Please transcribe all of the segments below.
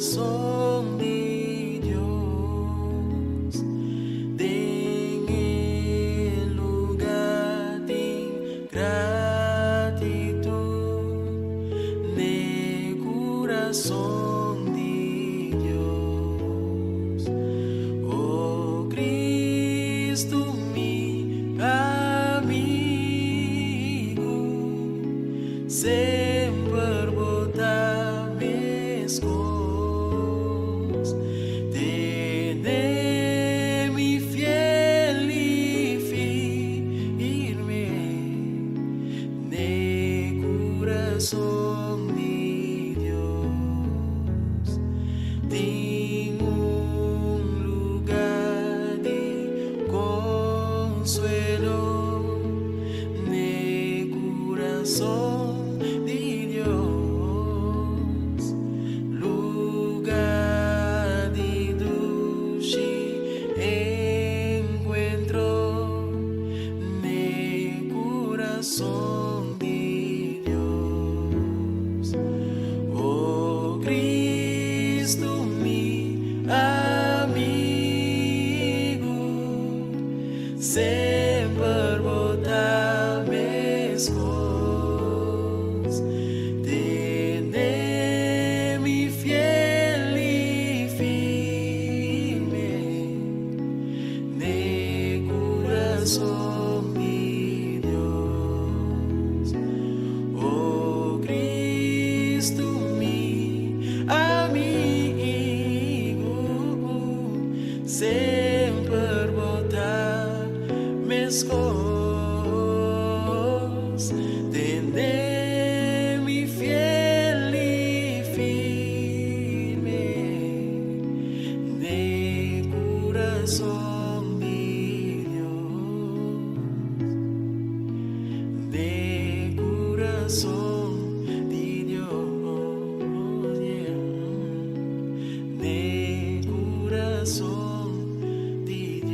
Corazón di Dios, den e lugar tin gratitud, den corazón di Dios. Oh Cristo, mi amigo, semper bo ta mescos. Tene mi fiel y firme den corazón di Dios. Tin un lugar di consuelo den corazón di Dios. Lugar di dushi encuentro den corazón di Dios. Oh Cristo, mi amigo, semper bo ta mescos. Tene mi fiel y firme den corazón di Dios. Oh Cristo, mi amigo, semper bo ta mescos. Tene mi fiel y firme den corazón di Dios. Den corazón di Dios, yeah. Den corazón di Dios.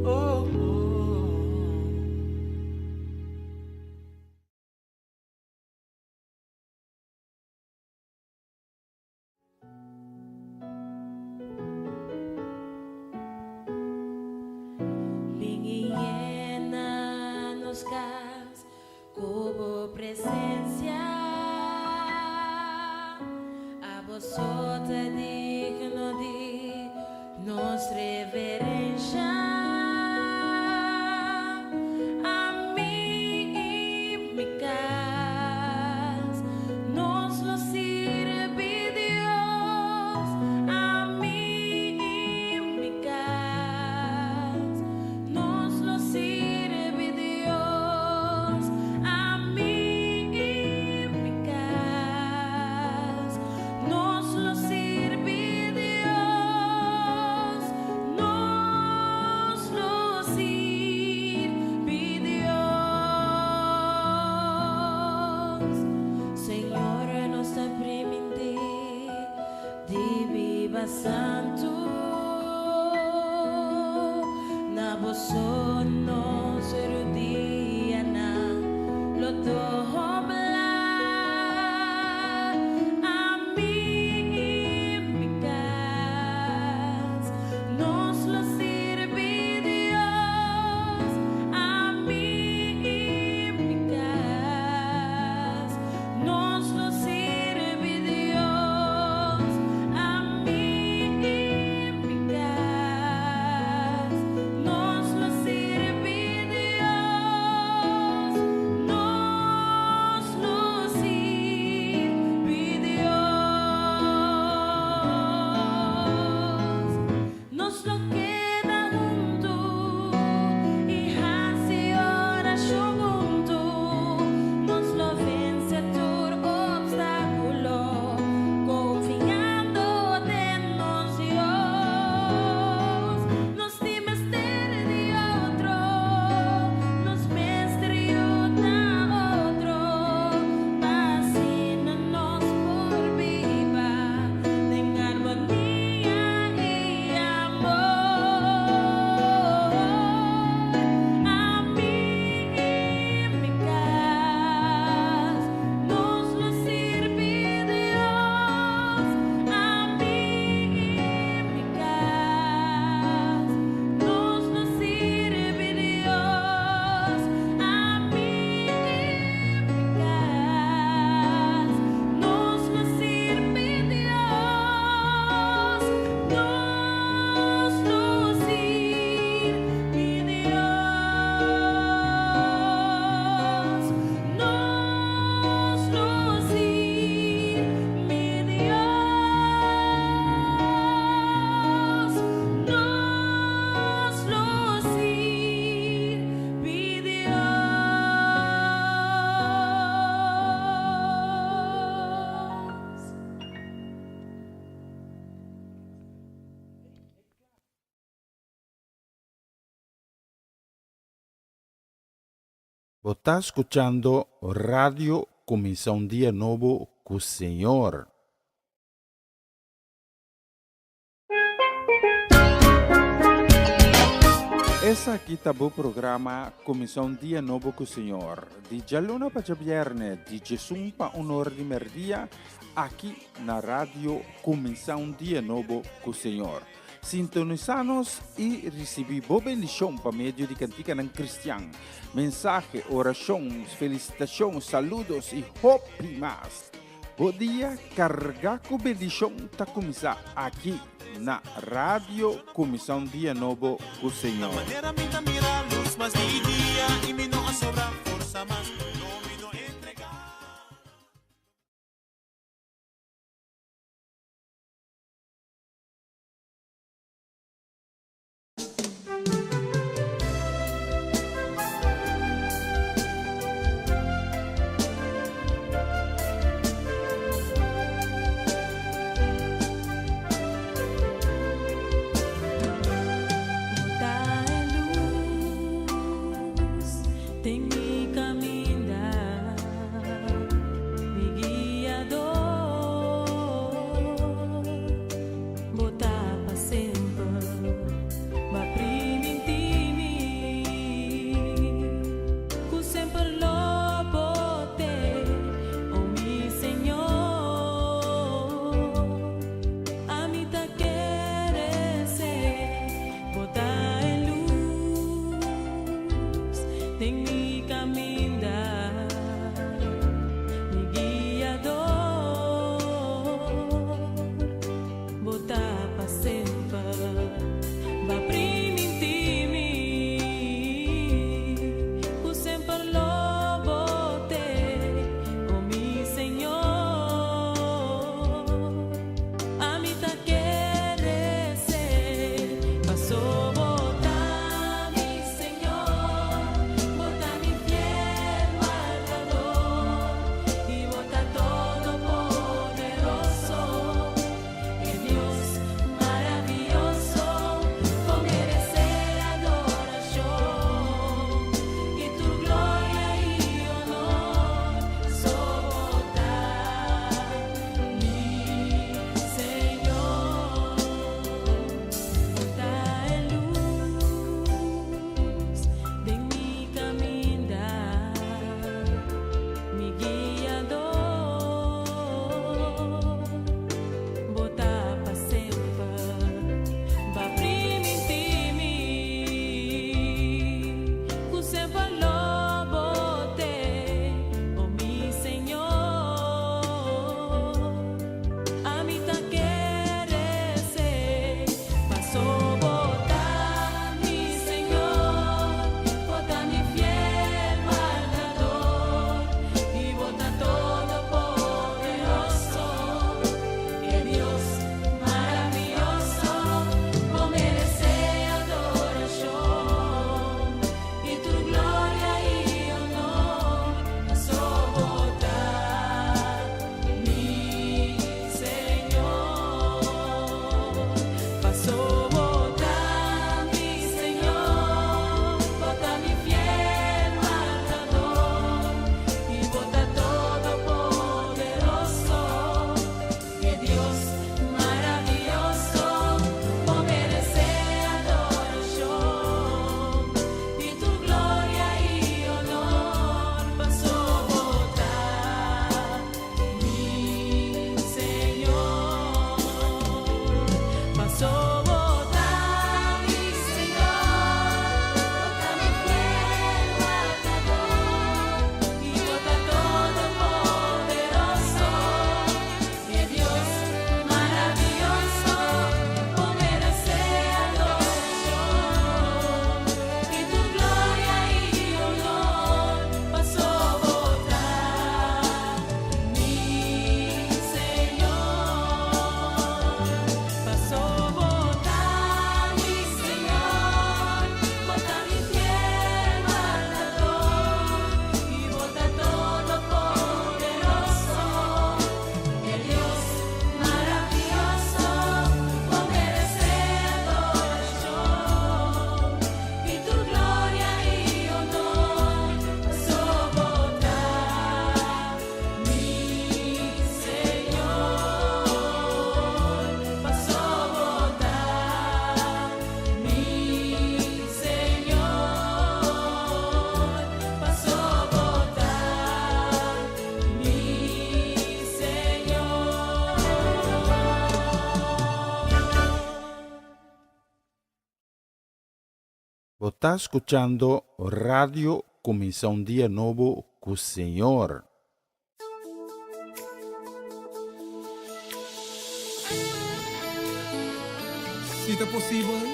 Oh. Bin yena nos cas cu bo presencia. Abo so ta digno di nos reverencia. Ami y mi cas, nos lo sirbi Dios. Ami y mi cas, nos lo sirbi Dios. Ami y mi cas, nos lo sirbi Dios. Nos lo sirbi Dios. Señor, nos ta priminti di biba santo. Na bo so nos rudianan lo dobla. Ami y mi cas, nos lo sirbi Dios. Ami y mi cas, nos lo sirbi Dios. Ami y Bo ta skuchando Radio Kuminsá un Dia Nobo ku Señor. Esaki ta bo programa Kuminsá un Dia Nobo ku Señor, di djaluna pa djabièrnè, di djesun pa un ora di mèrdia, aki na Radio Kuminsá un Dia Nobo ku Señor. Sintonisá nos i risibí bo bendishon pa medio di kantikanan kristian, mensahe, orashon, felisitashon, saludos i hopi mas. Bo dia kargá ku bendishon ta kuminsá aki na Radio Kuminsá un Dia Nobo ku Señor. Ta e luz den mi caminda. Bo ta skuchando Radio Kuminsá un Dia Nobo ku Señor. Si ta posibel,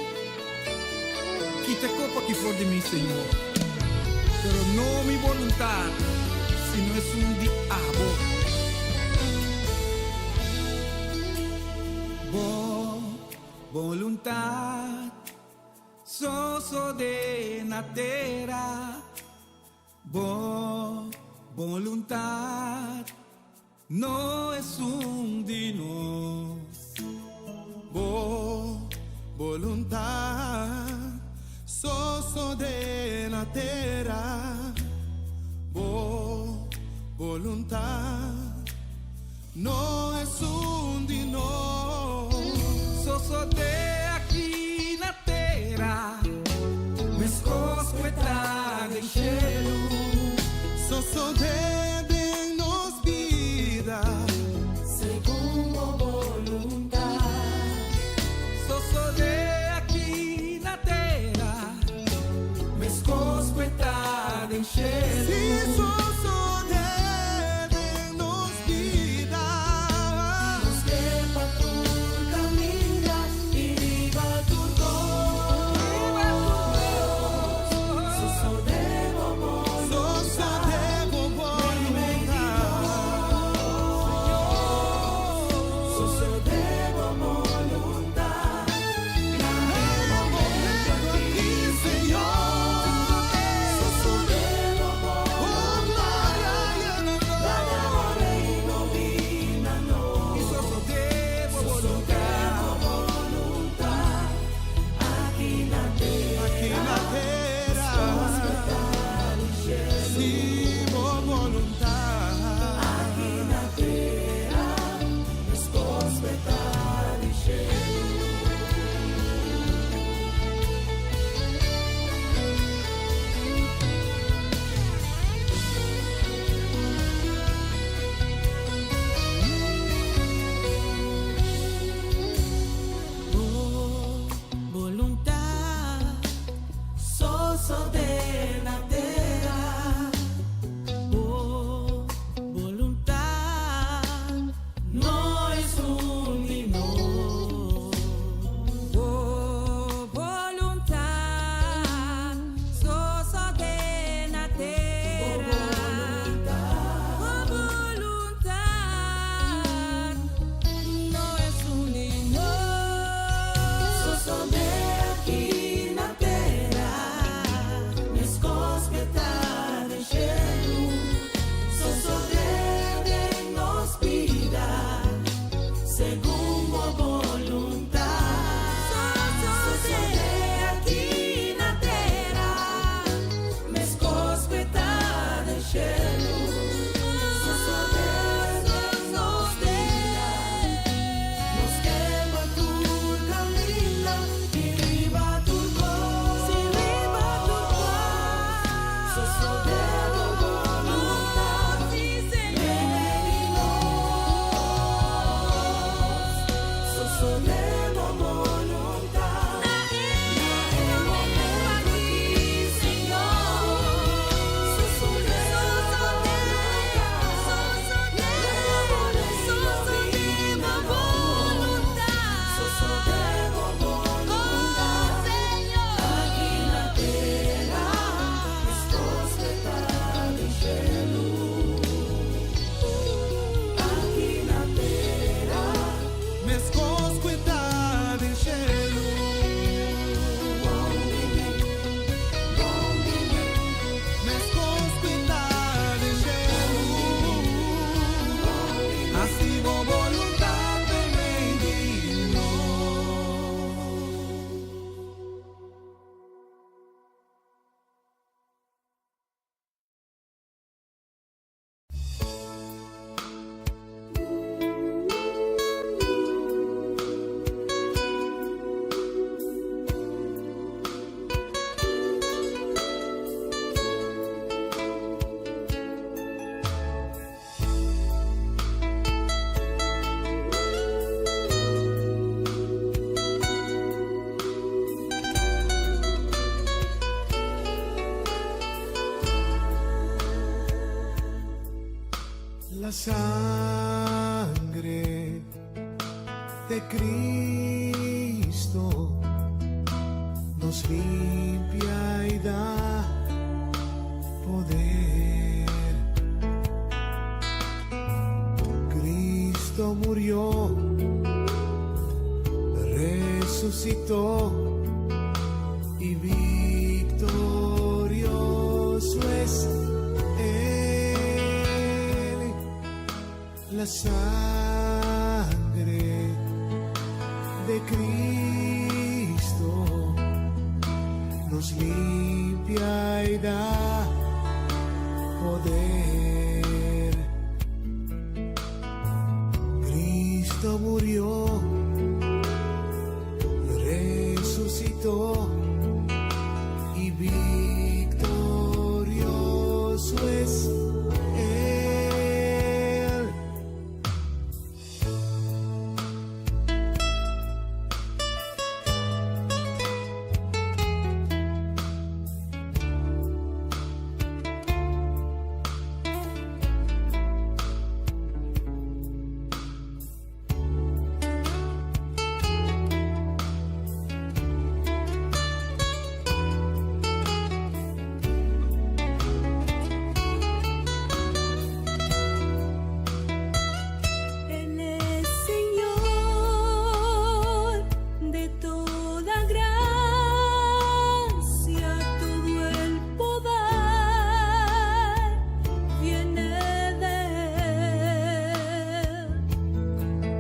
kita e kopa aki for di mi, Señor. Pero no mi boluntat, sino esun di abo. Bo boluntat sosodé na tera. Bo boluntat no esun di nos. Bo boluntat sosodé na tera. Bo boluntat no esun di nos. Sosodé aki na tera, meskos ku ta den shelu. Sosodé den nos bida. Segun bo boluntat. Sosodé aki na tera, meskos ku ta den shelu. Si sosodé den nos bida. Nos ke pa tur kaminda i riba tur kos. Sosodé bo Sosodé bo boluntat. sangre de Cristo nos limpia y da poder. Cristo murió, resucitó y victorioso es Él. La sangre de Cristo nos limpia y da poder. Cristo murió, resucitó y victorioso es Él. Él es Señor de toda gracia, todo el poder viene de Él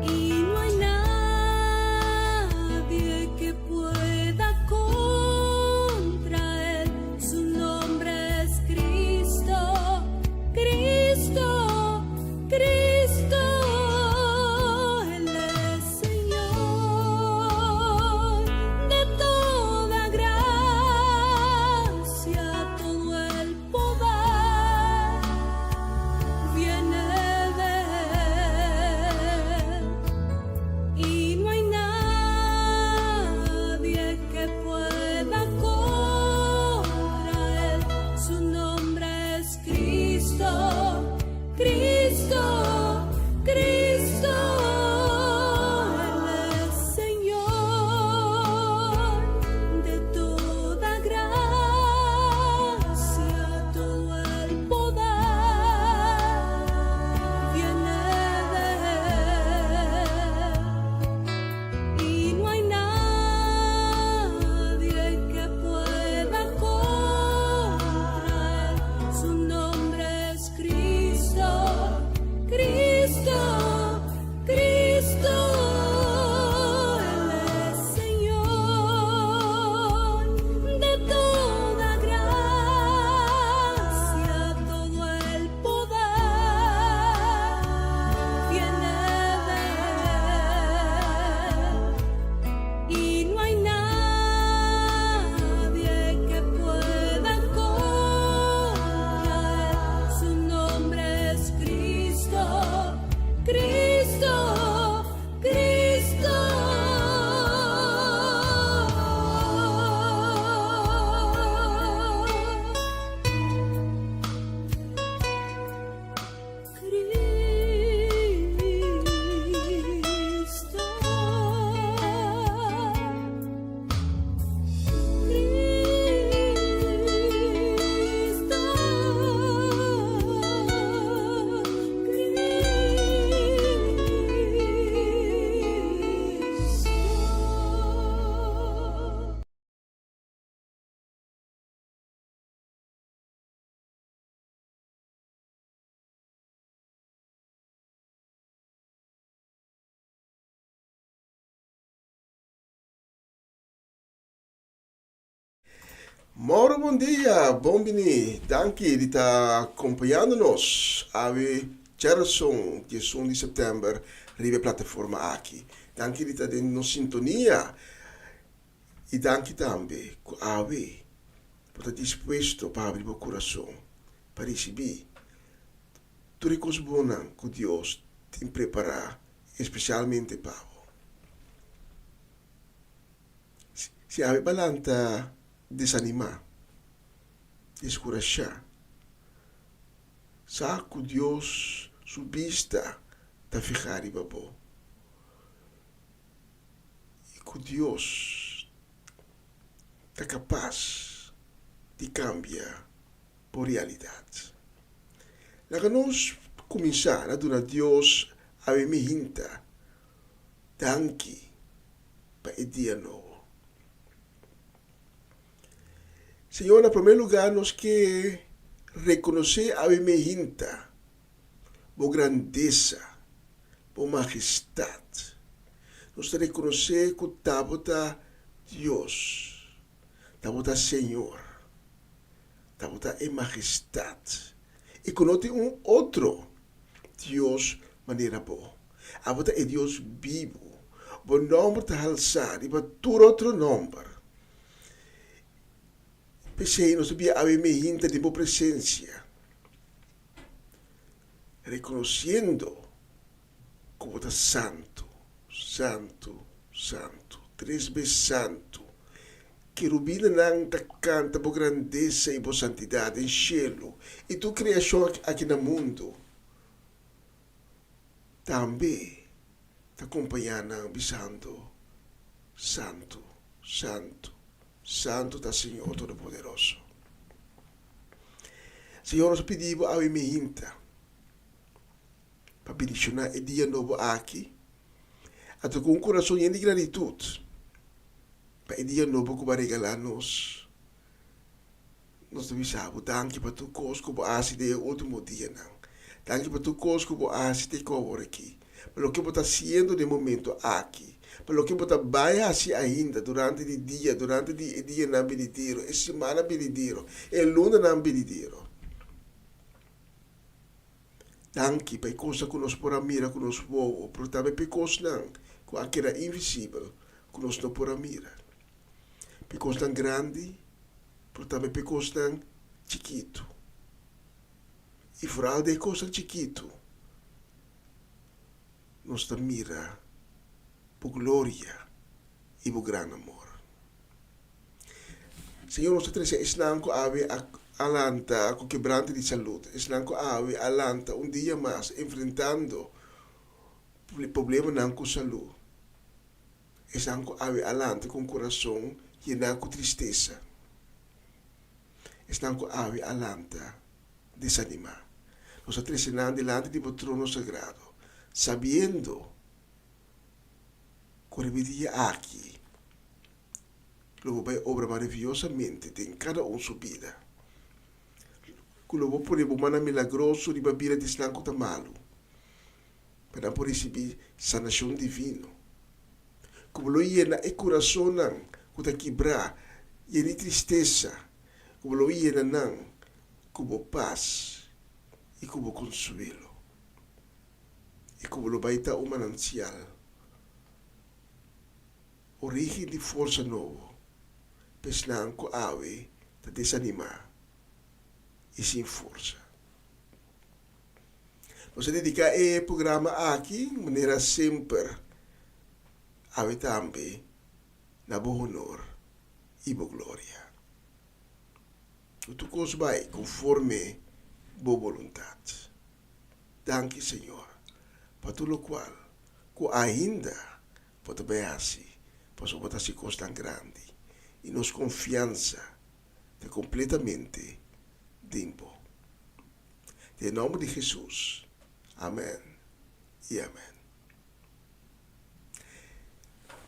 y no hay nadie que pueda contra Él. Su nombre es Cristo, Cristo, Cristo. Él es Señor de toda gracia, todo el poder viene de Él. Y no hay nadie que pueda contra Él. Su nombre es Cristo, Cristo, Cristo. Él es Señor de toda gracia, todo el poder viene de Él. Y no hay nadie que pueda contra Él. Su nombre es Cristo, Cristo, Cristo. Él es Señor de toda gracia, todo el poder viene de Él. Y no hay nadie que pueda contra Él. Su nombre es Cristo, Cristo, Cristo. Cristo. Cristo. Cristo. Mauro bon dia, bon bini. Danki di ta acompañando nos. Awe djarason, 11 di september, riba e plataforma aki. Danki di ta den nos sintonia. Y danki tambe cu awe bo ta dispuesto pa habri bo curason pa ricibi tur e cos bonnan cu Dios tin prepara especialmente pa bo. Si awe bo a lanta desanimá, deskurashá, sa ku Dios Su bista ta fihá riba bo i ku Dios ta kapas di kambia bo realidat. Laga nos kuminsá na duna Dios awe mihinta danki pa e dia nobo. Señor, na promé lugá nos ke rekonosé awe mihinta bo grandesa, bo majestat. Nos ta rekonosé ku ta bo ta Dios, ta bo ta Señor, ta bo ta e majestat i ku no tin un otro Dios manera bo. Abo ta e Dios bibu. Bo nòmber ta halsá riba tur otro nòmber. P'esei nos ta bia awe mehinta den bo presensia, rekonosiendo ku bo ta santu, santu, santu, tres bes santu. Kerubinanan ta kanta bo grandesa i bo santidat den shelu i tur kreashon aki na mundu tambe ta kompañá nan bisando, Santu, santu, santu ta Señor Todopoderoso. Señor, nos ta pidi bo awe mihinta pa bendishoná e dia nobo aki, anto ku un kurason yen di gratitut pa e dia nobo ku bo a regalá nos. Nos ta bisa bo danki pa tur kos ku bo a hasi den e último dianan. Danki pa tur kos ku bo a hasi te ku awor aki, pa loke bo ta hasiendo den e momento aki, pa loke bo ta bai hasi ainda durante di dia, durante di e dianan binidero, e simannan binidero, e lunanan binidero. Danki pa e kosnan ku nos por a mira ku nos wowo, pero tambe pa e kosnan ku a keda invisibel ku nos no por a mira. Pa e kosnan grandi, pero tambe pa e kosnan chikitu. I foral den e kosnan chikitu, nos ta mira bo gloria i bo gran amor. Señor, nos ta trese esnan ku awe a lanta ku kebrante di salud, esnan ku awe a lanta un dia mas enfrentando problemanan ku salud, esnan ku awe a lanta ku un kurason yená ku tristesa, esnan ku awe a lanta desanimá. Nos ta trese nan dilanti di bo trono sagrado, sabiendo ku riba e dia aki lo bo bai obra maraviyosamente den kada un su bida, ku lo bo pone bo mannan milagroso riba bida di esnan ku ta malu, pa nan por risibí sanashon divino, ku bo lo yena e kurasonnan ku ta kibrá yen di tristesa, ku bo lo yena nan ku bo pas i ku bo konsuelo, i ku bo lo bai ta un manansial. Orígen di forsa nobo pa esnan ku awe ta desanimá i sin forsa. Nos a dediká e programa aki manera semper awe tambe na bo honor i bo gloria. Ku tur kos bai konforme bo boluntat. Danki Señor pa tur lokual ku ainda Bo ta bay haci, pasobra bo ta haci cosnan grandi, y nos confiansa ta completamente den bo. Den e nomber di Jesus, amen y amen.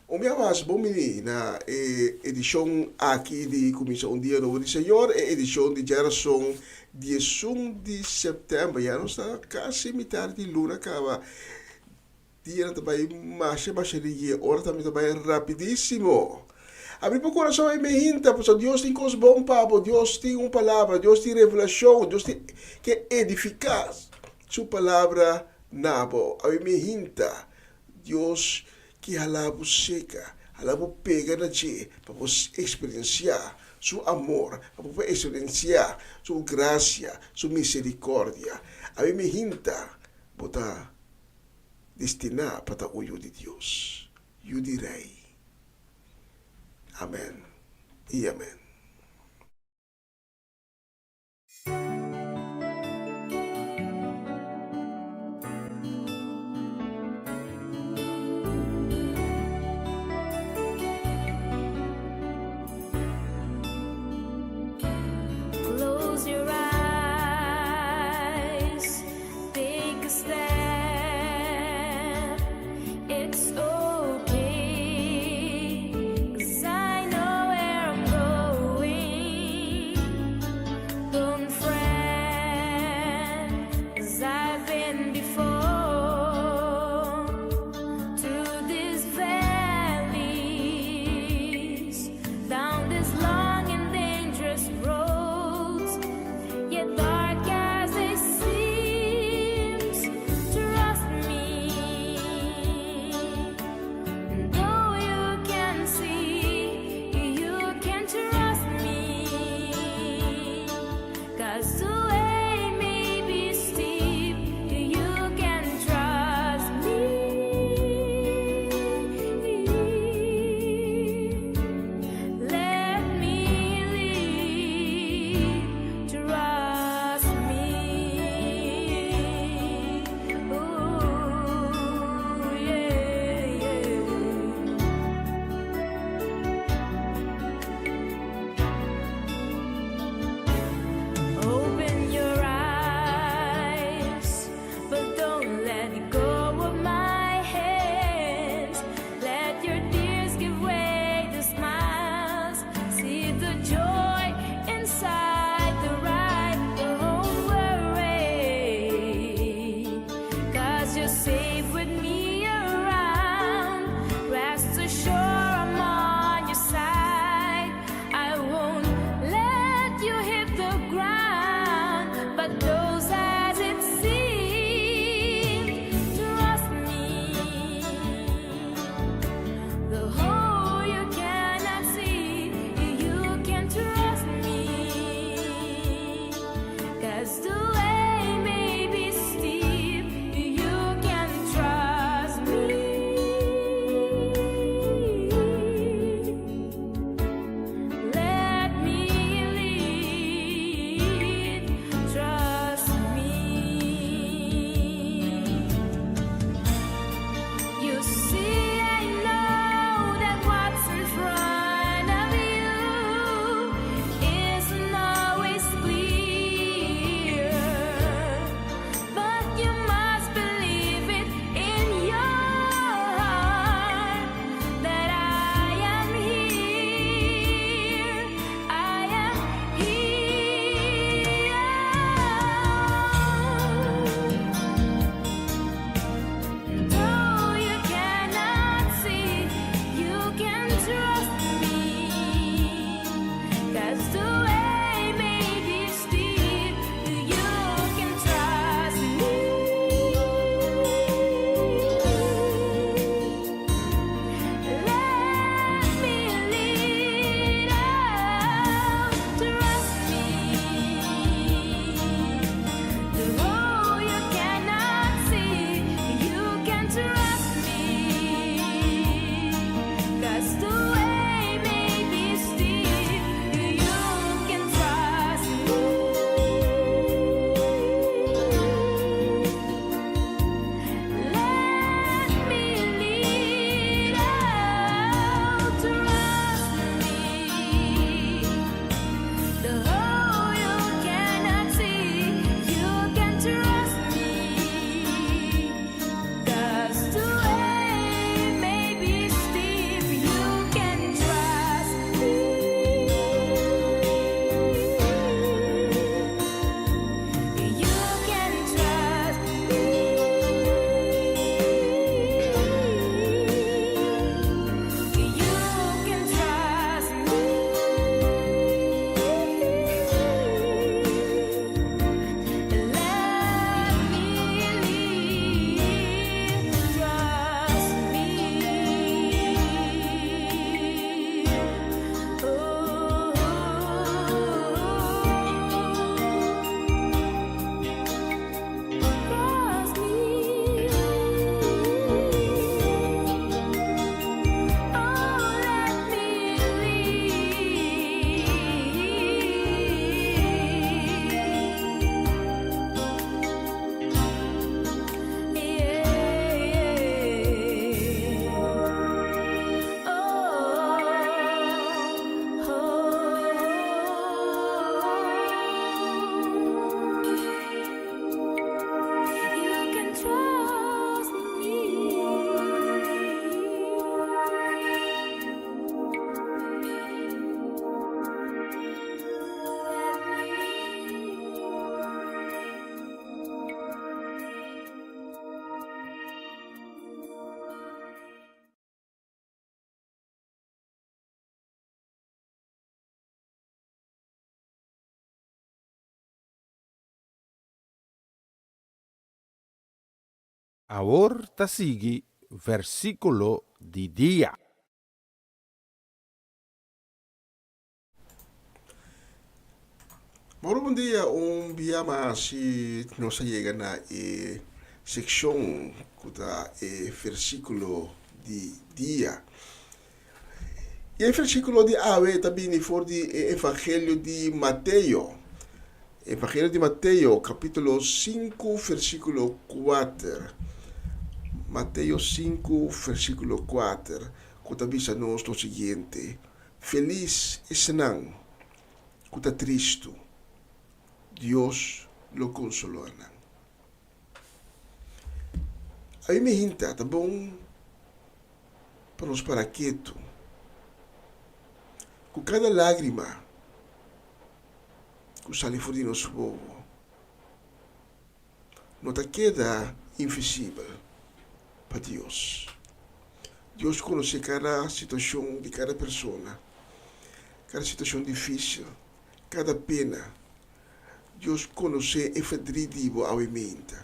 Un bia mas, bon bini na e edicion aki di Cuminsa un Dia Nobo di Señor, e edicion di djarason diesun di september. Ya nos ta casi mitar di luna caba. Dianan ta bai masha masha ligie, ora tambe ta bai rapidísimo. Abri bo kurason i mehinta, pasobra Dios tin kos bon pa bo, Dios tin un palabra, Dios tin revelashon, Dios tin ke edifiká su palabra na bo. Abri mehinta, Dios ke hala bo seka, hala bo pega na dje pa bo eksperensiá su amor, pa bo por eksperensiá su grasia, su miserikòrdia. Abri mehinta, bo ta destiná pa ta un yu di Dios, yu di Rei. Amèn i amèn. It's okay, 'cause I know where I'm going. Don't fret, 'cause I've been before through these valleys, down these long and dangerous roads. Yet dark as they seems, trust me. Awor ta sigui versíkulo di dia. Moro bon dia, un bia mas i nos a yega na e sekshon ku ta e versíkulo di dia. I e versíkulo di awe ta bini for di e Evangelio di Mateo. Evangelio di Mateo, kapítulo 5, versíkulo 4. Mateo 5, versíkulo 4, ku ta bisa nos lo siguiente, Felis esnan ku ta tristu, Dios lo konsolá nan. Ami mi hinta, ta bon pa nos para ketu. Ku kada lágrima ku sali for di nos wowo no ta keda invisibel pa Dios. Dios konosé kada situashon di kada persona, kada situashon difísil, kada pena. Dios konosé e ferdrit di bo awe meinta.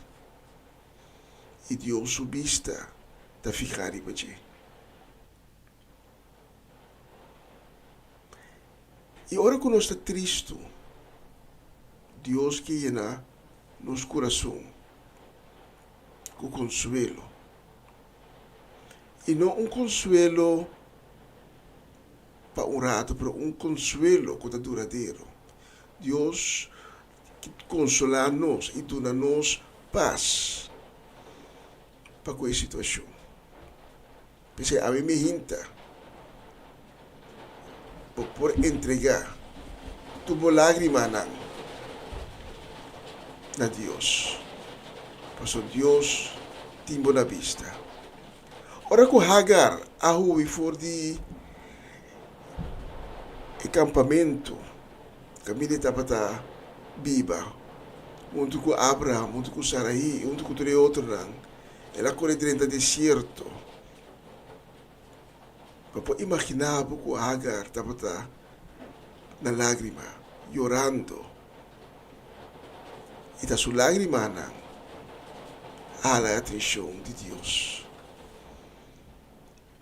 I Dios su bista ta fihá riba dje. I ora ku nos ta tristu, Dios ke yena nos kurason ku konsuelo. I no un konsuelo pa un ratu, pero un konsuelo ku ta duradero. Dios konsolá nos i duna nos pas pa ku e situashon. P'esei awe mi hinta, bo por entregá tur bo lágrimanan na Dios, pasobra Dios tin bo na bista. Ora ku Hagar a hui for di e kampamentu, kaminda e tabata biba huntu ku Abraham, huntu ku Sarai i huntu ku tur e otronan, el a kore drenta desierto. Bo por imaginá bo ku Hagar tabata na lágrima, yorando, i ta su lágrimanan a hala e atenshon di Dios,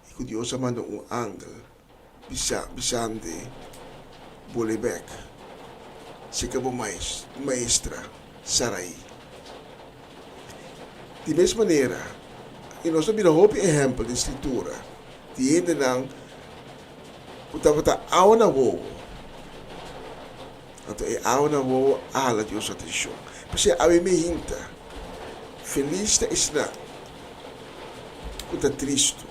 i ku Dios a manda un angel bisa bisand'e, Bole bèk, seka bo maestra Sarai. Di mes manera, i nos ta mira hopi ehèmpel den Skritura di hendenan ku tabata awa na wowo, anto e awa na wowo a hala Dios su atenshon. P'esei awe mi hinta, felis ta esnan ku ta tristu,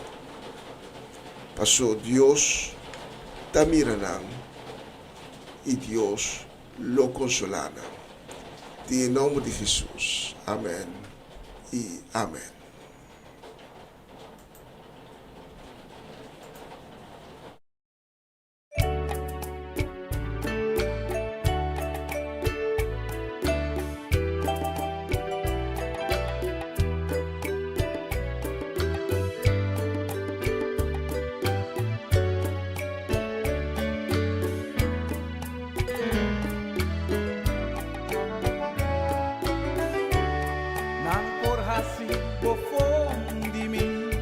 paso Dios ta mira nan i Dios lo konsolá nan. Den e nòmber di Hesus, amèn i amèn. Nan por hasi bofon di mi,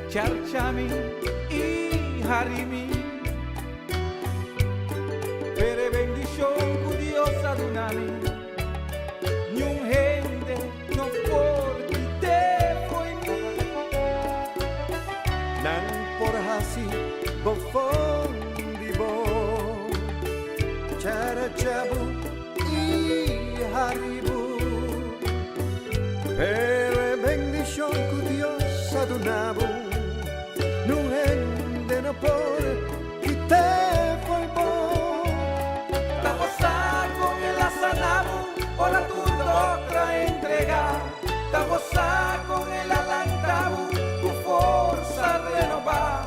charcha mi i hari mi. Pero e bendishon ku Dios a duna mi, niun hende no por kit'é fo'i mi. Nan por hasi bofon di bo, charcha bo i hari bo. Pero e bendishon ku Dios a duna bo, niun hende no por kit'é fo'i bo. Ta bo sa kon el a sana bo ora tur dokter a entregá. Ta bo sa kon el a lanta bo ku forsa renobá.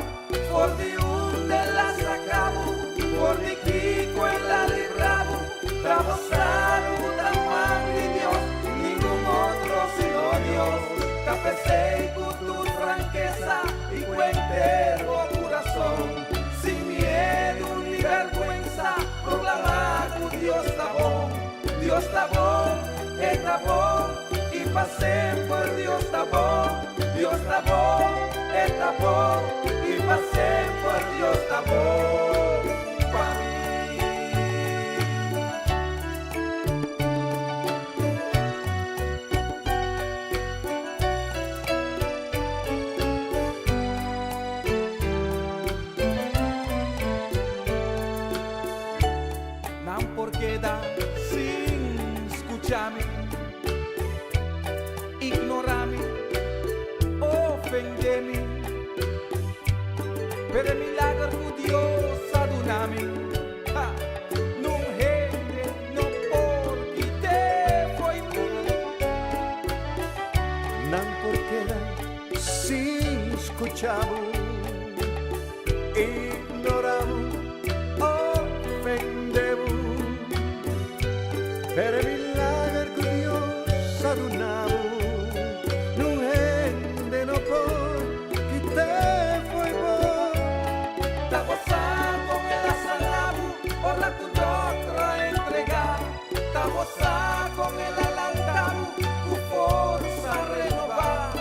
For di unda el a saka bo, for di kiko el a libra bo. Ta bo sa ku ta man di Dios, ningun otro sino Dios. Ta p'esei ku tur frankesa i ku henter bo kurason, sin miedu ni bèrgwensa, proklamá ku Dios ta bon. Dios ta bon, e ta bon. pa semper Dios ta bon, Dios ta bon, E ta bon, i pa semper Dios ta bon pa mi. Nan por keda sin skucha mi, ignora mi, ofende mi, pero e milager ku Dios a duna mi, ha, nun hende no por kit'é fo'i mi. Nan por keda sin skucha bo, ignora bo, ofende bo, pero e milager ku Dios a duna bo, nun hende no por kit'é fo'i bo. Ta bo sa kon el a sana bo ora ku dòkter a entregá. Ta bo sa kon el a lanta bo ku forsa renobá.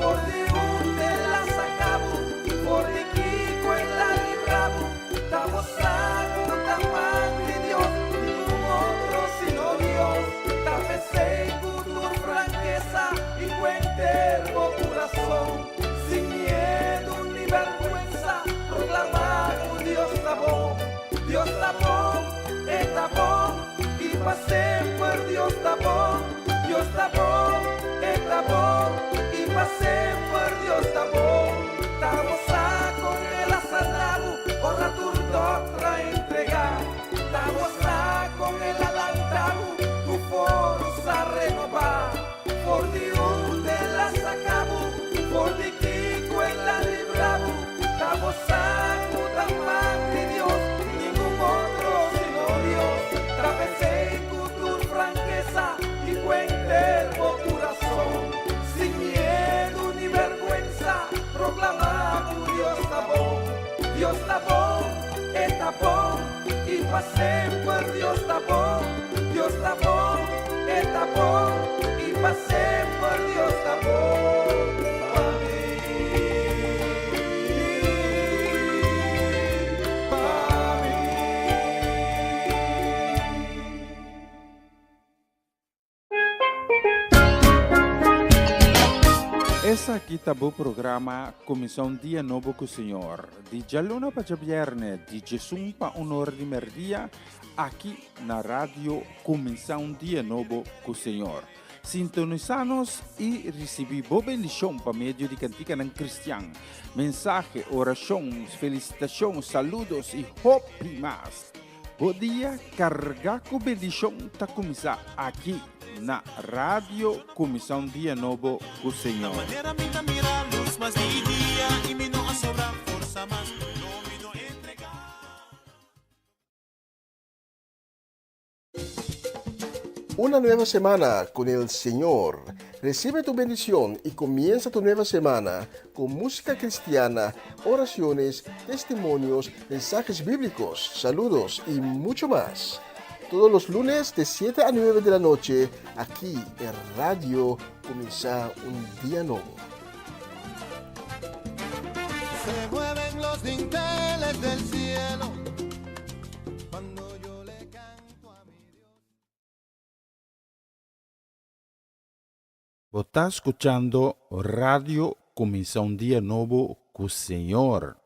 For di unda el a saka bo, for di kiko el a libra bo. Ta bo sa ku ta man di Dios, ningun otro sino Dios. Ta p'esei ku tur frankesa i ku henter bo kurason, sin miedu ni bèrgwensa, proklamá ku Dios ta bon. Dios ta bon, e ta bon, i pa semper Dios ta bon. Dios ta bon, e ta bon, i pa semper Dios ta bon. Ta bo sa kon el a sana bo ora tur dòkter a entregá. Ta bo sa kon el a lanta bo ku forsa renobá. For di unda el a saka bo, for di kiko el a libra bo. Ta bo sa ku ta man di Dios, ningun otro sino Dios. Ta p'esei ku tur frankesa i ku henter bo kurason, sin miedu ni bèrgwensa, proklamá ku Dios ta bon. Dios ta bon, e ta bon, i pa semper Dios ta bon. Dios ta bon, e ta bon, i pa semper Dios ta bon pa mi. Pa mi. Esaki ta bo programa Kuminsá un Dia Nobo ku Señor, di djaluna pa djabièrnè di djesun pa un ora di mèrdia, aki na Radio Kuminsá un Dia Nobo ku Señor. Sintonisá nos i risibí bo bendishon pa medio di kantikanan kristian, mensahe, orashon, felisitashon, saludos i hopi mas. Bo dia kargá ku bendishon ta kuminsá aki na Radio Kuminsá un Dia Nobo ku Señor. Una nueva semana con el Señor. Recibe tu bendición y comienza tu nueva semana con música cristiana, oraciones, testimonios, mensajes bíblicos, saludos y mucho más. Todos los lunes de 7 a 9 de la noche, aquí en Radio Comienza un Día Nuevo. Se mueven los dinteles del cielo cuando yo le canto a mi Dios. Bo ta skuchando Radio Kuminsá un Dia Nobo ku Señor.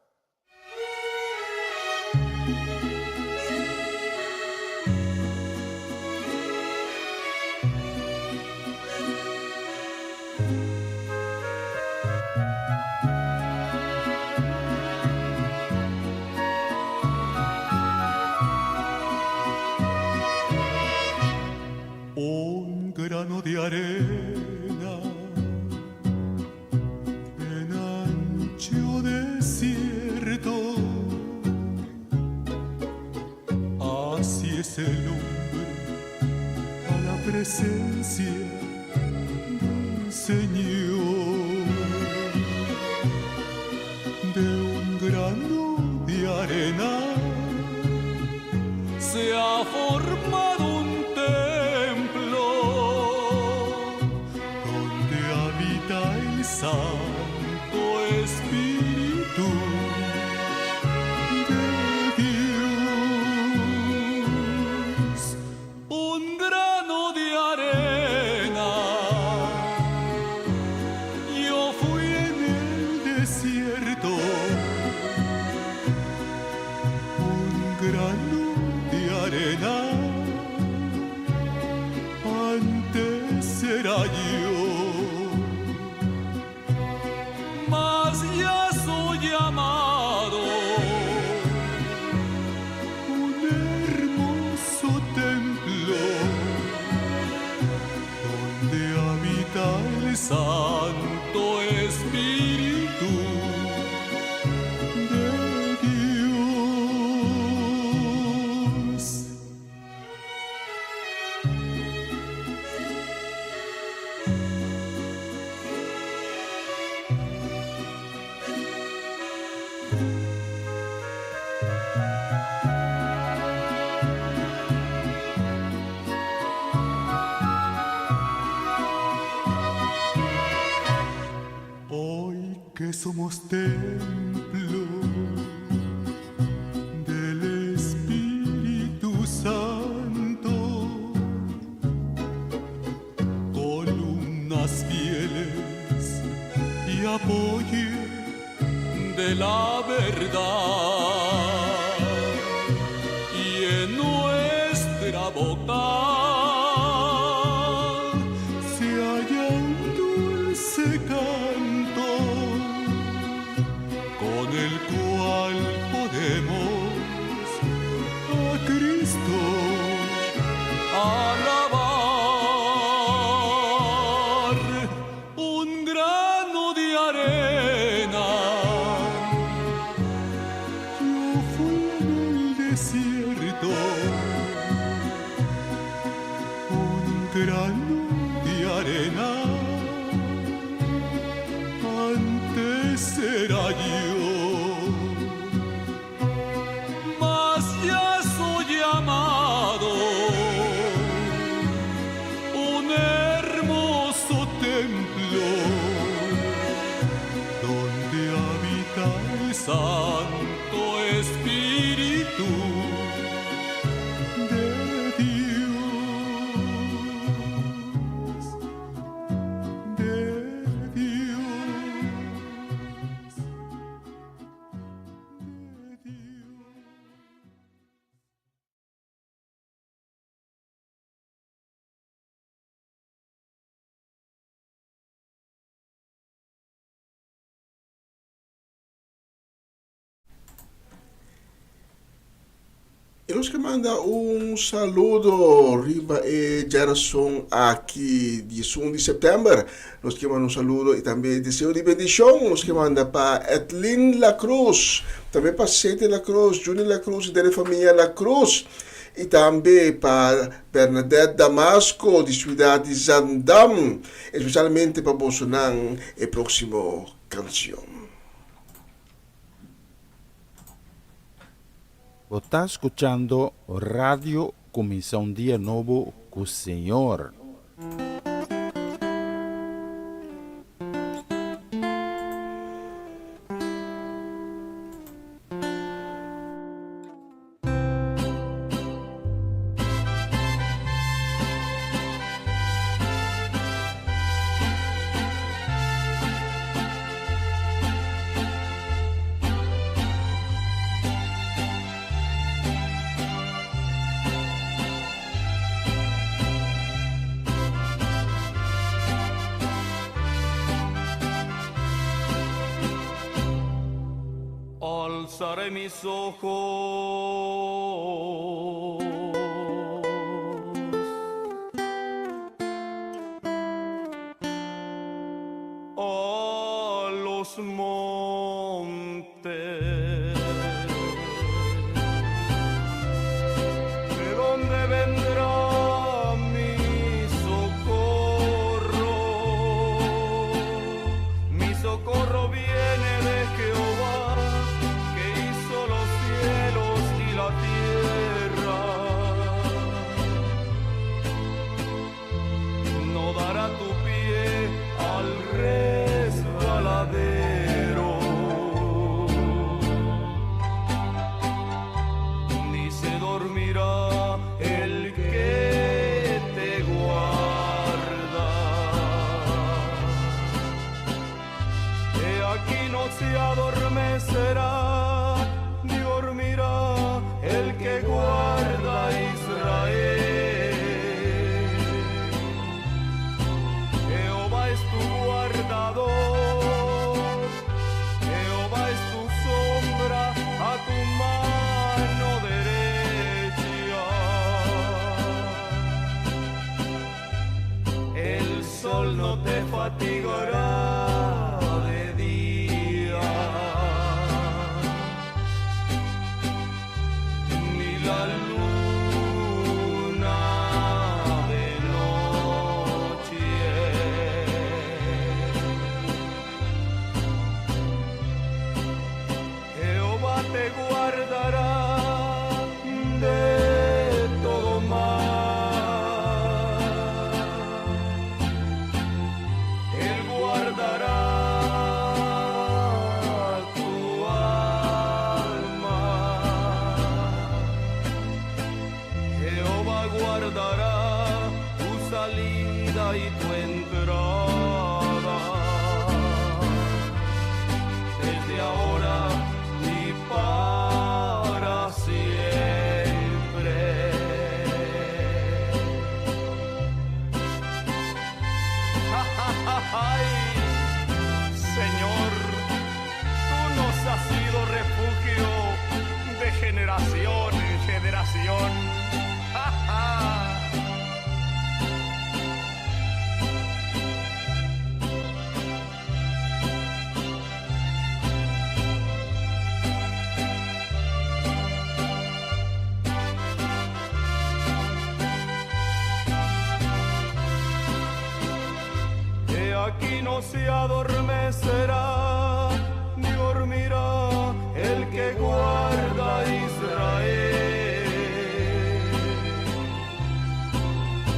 Un grano de arena en ancho desierto. Así es el hombre a la presencia del Señor. De un grano de arena se ha formado un templo. Espíritu de Dios. Hoy que somos templo del Espíritu Santo, columnas fieles y apoyo de la verdad. Y en nuestra boca se halla un dulce canto con el cual podemos a Cristo alabar. Un grano de arena yo fui en el desierto, un grano de arena antes era yo, mas ya soy llamado un hermoso templo donde habita el Santo Espíritu de Dios, de Dios, de Dios. I nos ke manda un saludo riba e djarason aki, 11 di sèptèmber. Nos ke manda un saludo i tambe deseo di bendishon. Nos ke manda pa Edlin La Cruz, tambe pa Sete La Cruz, Juni La Cruz i dere famia La Cruz. I tambe pa Bernadette Damasco di siudat di Zaandam. Espesialmente pa bosonan e próksimo kanshon. Bo ta skuchando Radio Kuminsá un Dia Nobo ku Señor. Alzaré mis ojos a los montes. ¿De dónde vendrá mi socorro? Mi socorro viene de Jehová, que hizo los cielos y la tierra. No dará tu pie al resbaladero, ni se dormirá el que te guarda. He aquí no se adormecerá, ni dormirá el que guarda a Israel. Jehová es tu guardador, Jehová es tu sombra a tu mano derecha. El sol no te fatigará guardará de todo mal. Él guardará tu alma. Jehová guardará tu salida y tu entrada. Desde ahora y para siempre. ¡Ay, Señor! Tú nos has sido refugio de generación en generación. ¡Ja, ja! He aquí no se adormecerá, ni dormirá el que guarda a Israel.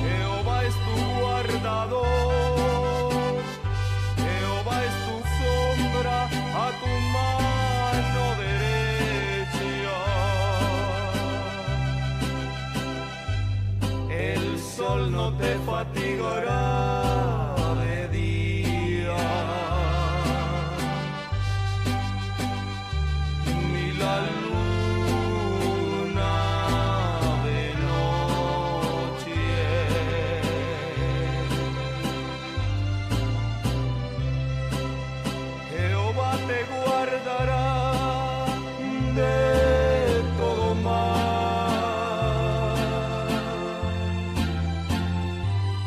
Jehová es tu guardador, Jehová es tu sombra a tu mano derecha. El sol no te fatigará de día, ni la luna de noche. Jehová te guardará de todo mal.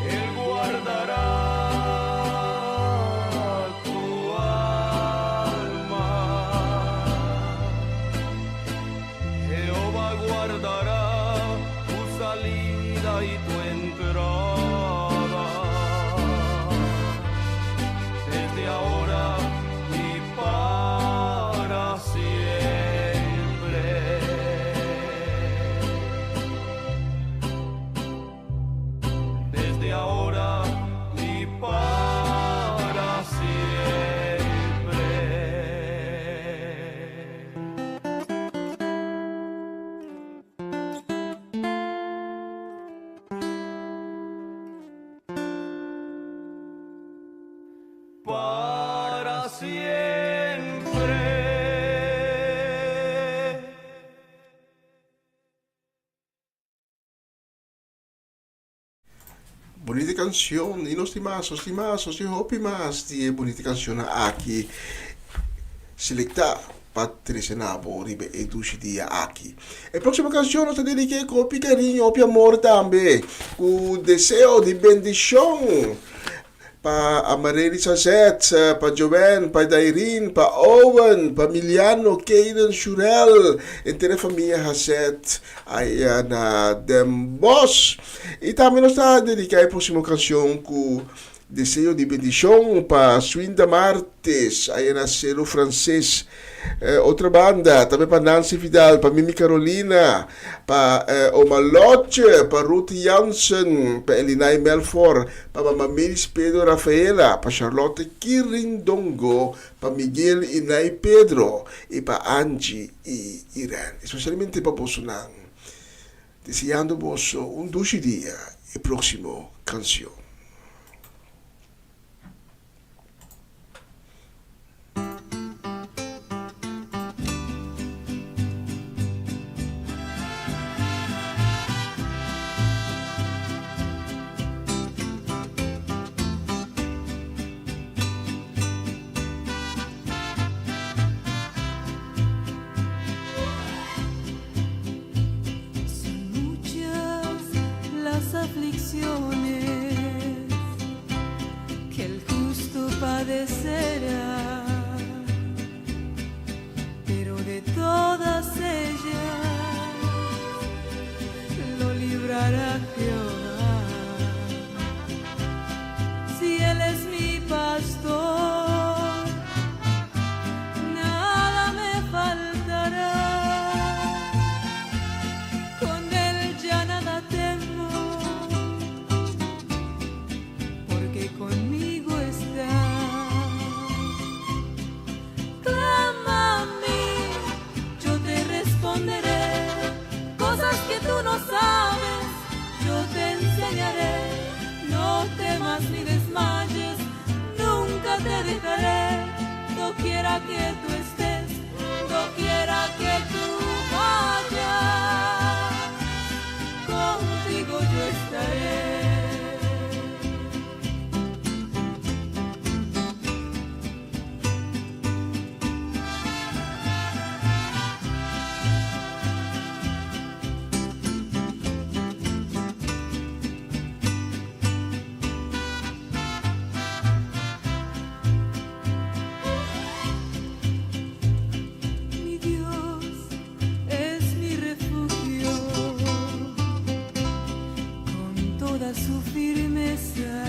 Él guardará tu alma. Jehová guardará tu salida y tu entrada. Desde ahora y para siempre. Desde ahora y para siempre. Para siempre. Bunita canción y nos tin mas, nos tin mas, nos tin hopi mas di e bunita cancionnan aki selecta pa trece na bo riba e dushi dia aki. E proximo cancion nos ta dedique cu hopi cariño, hopi amor tambe, cu deseo di bendicion pa Amarely Sazet, pa Joanne, pa Dairin, pa Owen, pa Miliano, Kayden, Shurel, henter e famia Hazet aya na Den Bosch. Y tambe nos ta dedica e proximo cancion cu deseo di bendicion pa Swinda Martes aya na Celo Frances. Otro banda, tambe pa Nancy Vidal, pa Mimi Carolina, pa Oma Lotje, pa Ruth Jansen, pa Elinay Melfor, pa Mama Miris Pedro Rafaela, pa Charlotte Kirindongo, pa Miguel y Nay Pedro, y pa Angie y Irene. Especialmente pa bosonan. Deseando boso un dushi dia e proximo cancion. Son muchas las aflicciones. temas ni desmayes, nunca te dejaré, doquiera que tú estés, doquiera que tú vayas, contigo yo estaré. Mi Dios es mi refugio, con toda su firmeza.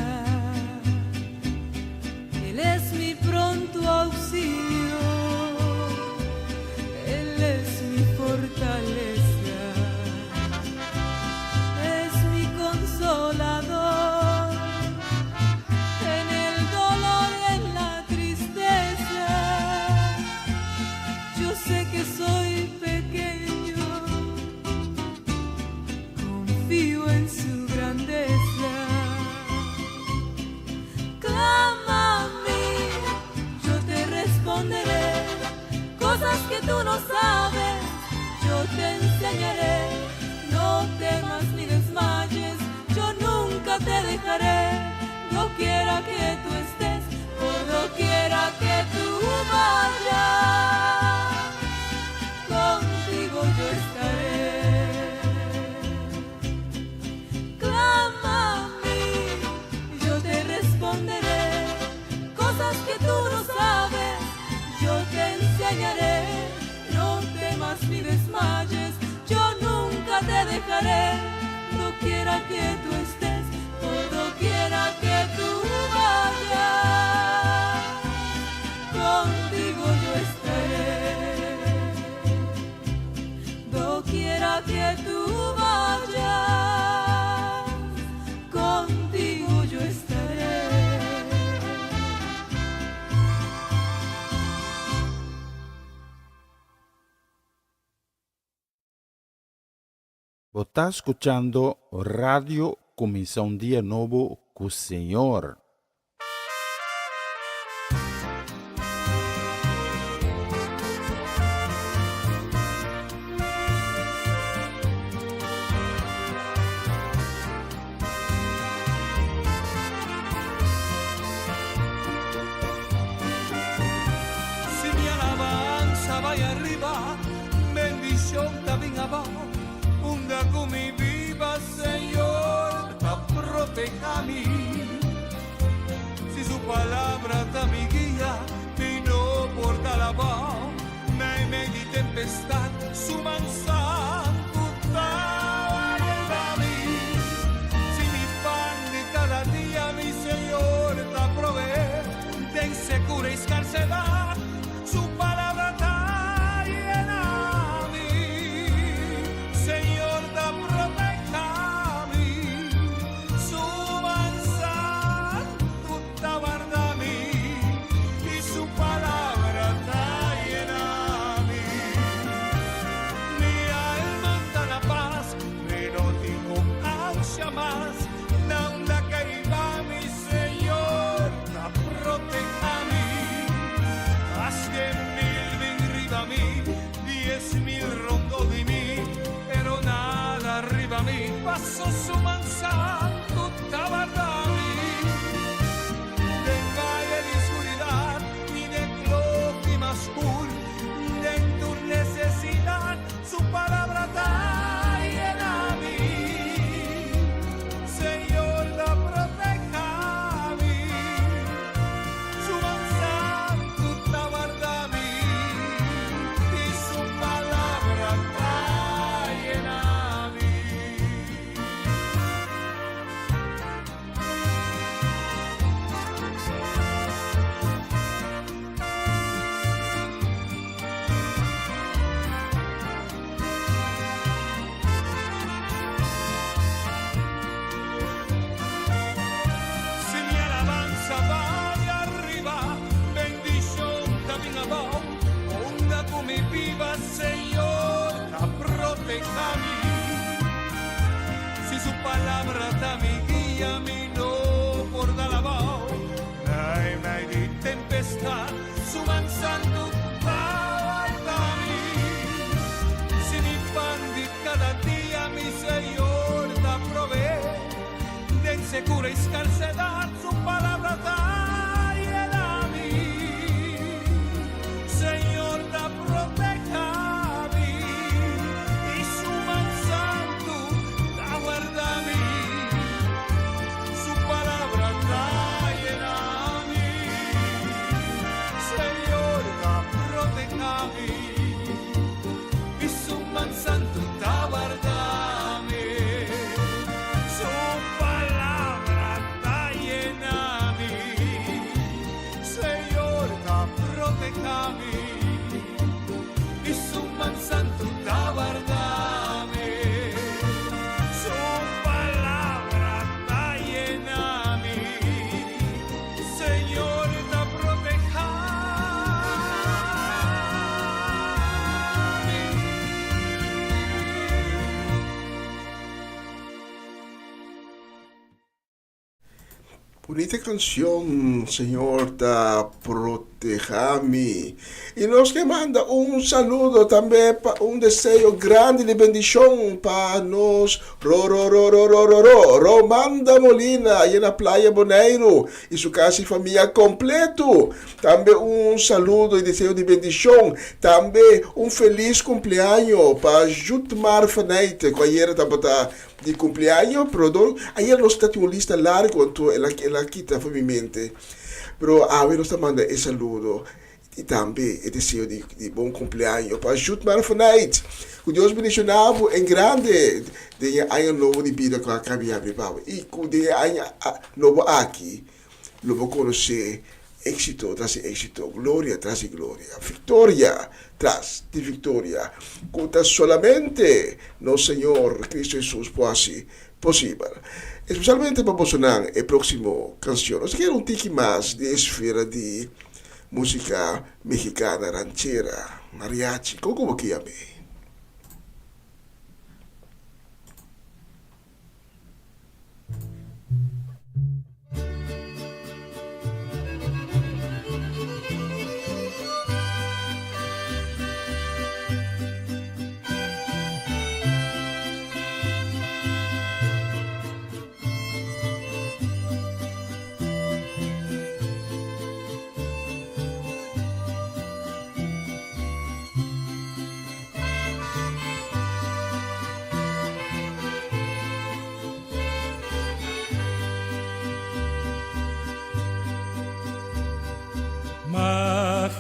Él es mi pronto auxilio, Él es mi fortaleza, es mi consolador en el dolor y en la tristeza. Yo sé que soy pequeño, confío en su grandeza. Clama a mí, yo te responderé. Cosas que tú no sabes, yo te enseñaré. No temas ni desmayes, yo nunca te dejaré. Doquiera que tú estés, por doquiera que tú vayas, contigo yo estaré. Clama a mí, yo te responderé. Cosas que tú no sabes, yo te enseñaré. No temas ni desmayes, yo nunca te dejaré. Doquiera que tú estés, por doquiera que tú vayas, contigo yo estaré. Doquiera que tú vayas, contigo yo estaré. Bo ta skuchando Radio Kuminsá un Dia Nobo ku Señor. Si mi alabanza bai ariba, bendishon ta bin abou. Unda ku mi biba, Señor, ta protehá mi. Si su palabra ta mi guia, mi no por dal abou. Meimei di tempestat, su man santu ta warda mi. Si mi pan di kada dia, mi Señor ta proveé. Den sekura i skarsedat, su palabra ta yena mi. Señor ta protehá mi, su man santu ta warda mi i su palabra ta yena mi. Mi alma ta na pas, mi no tin ku ansha mas. Na unda ku riba mi Señor ta protehá mi. Maske mil bin riba mi, 10.000 rondó di mi, pero nada riba mi, paso su man santu ta warda mi. Den vaye di skuridat i den klofi mas skur, den tur nesesidat, su palabra ta yena mi. Señor ta protehá mi, su man santu ta warda mi i su palabra ta yena mi. Si mi alabansa bai ariba, bendishon ta bin abou. Unda ku mi biba, Señor, ta protehá mi. Si su palabra ta mi guia, mi no por proteja, su man santu ta warda mi. Si mi pan di cada dia mi Señor ta provee, den secura y scarsedad su palabra ta yena mi. Señor ta proteha mi y su man santu ta warda mi. Su palabra ta yena mi. Señor ta proteha mi y su man santu ta warda mi. Su palabra ta yena mi. Señor ta proteha mi y su man santu ta warda mi. Su palabra ta yena mi. Señor ta proteha mi. Bunita kanshon, Señor ta proteha mi. I nos ke manda un saludo tambe pa un deseo grandi di bendishon pa nos Ro ro ro ro ro ro ro Romanda Molina aye na Playa Boneiru i su kas i famia kompleto. Tambe un saludo i deseo di bendishon. Tambe un felis kumpleaño pa Jutmar Faneyte ku ayera tabata di cumpleaños, pero no, ayer nos ta tin un lista largo, anto el a, el a kita for mi mente. Pero awe nos ta manda e saludo y tambe e deseo di, di bon cumpleaños pa Jutmar Fanait. Cu Dios bendiciona bo en grande den e aña nobo di bida cu a caba di habri pa bo y cu den e aña nobo aki lo bo conoce Éxito tras di éxito, gloria tras di gloria, victoria tras di victoria, cu ta solamente nos Señor Cristo Hesus por haci posibel. Especialmente pa bosonan e proximo cancion. Nos kier un tiki mas di e esfera di musica mexicana, ranchera, mariachi, con como ki yam'e.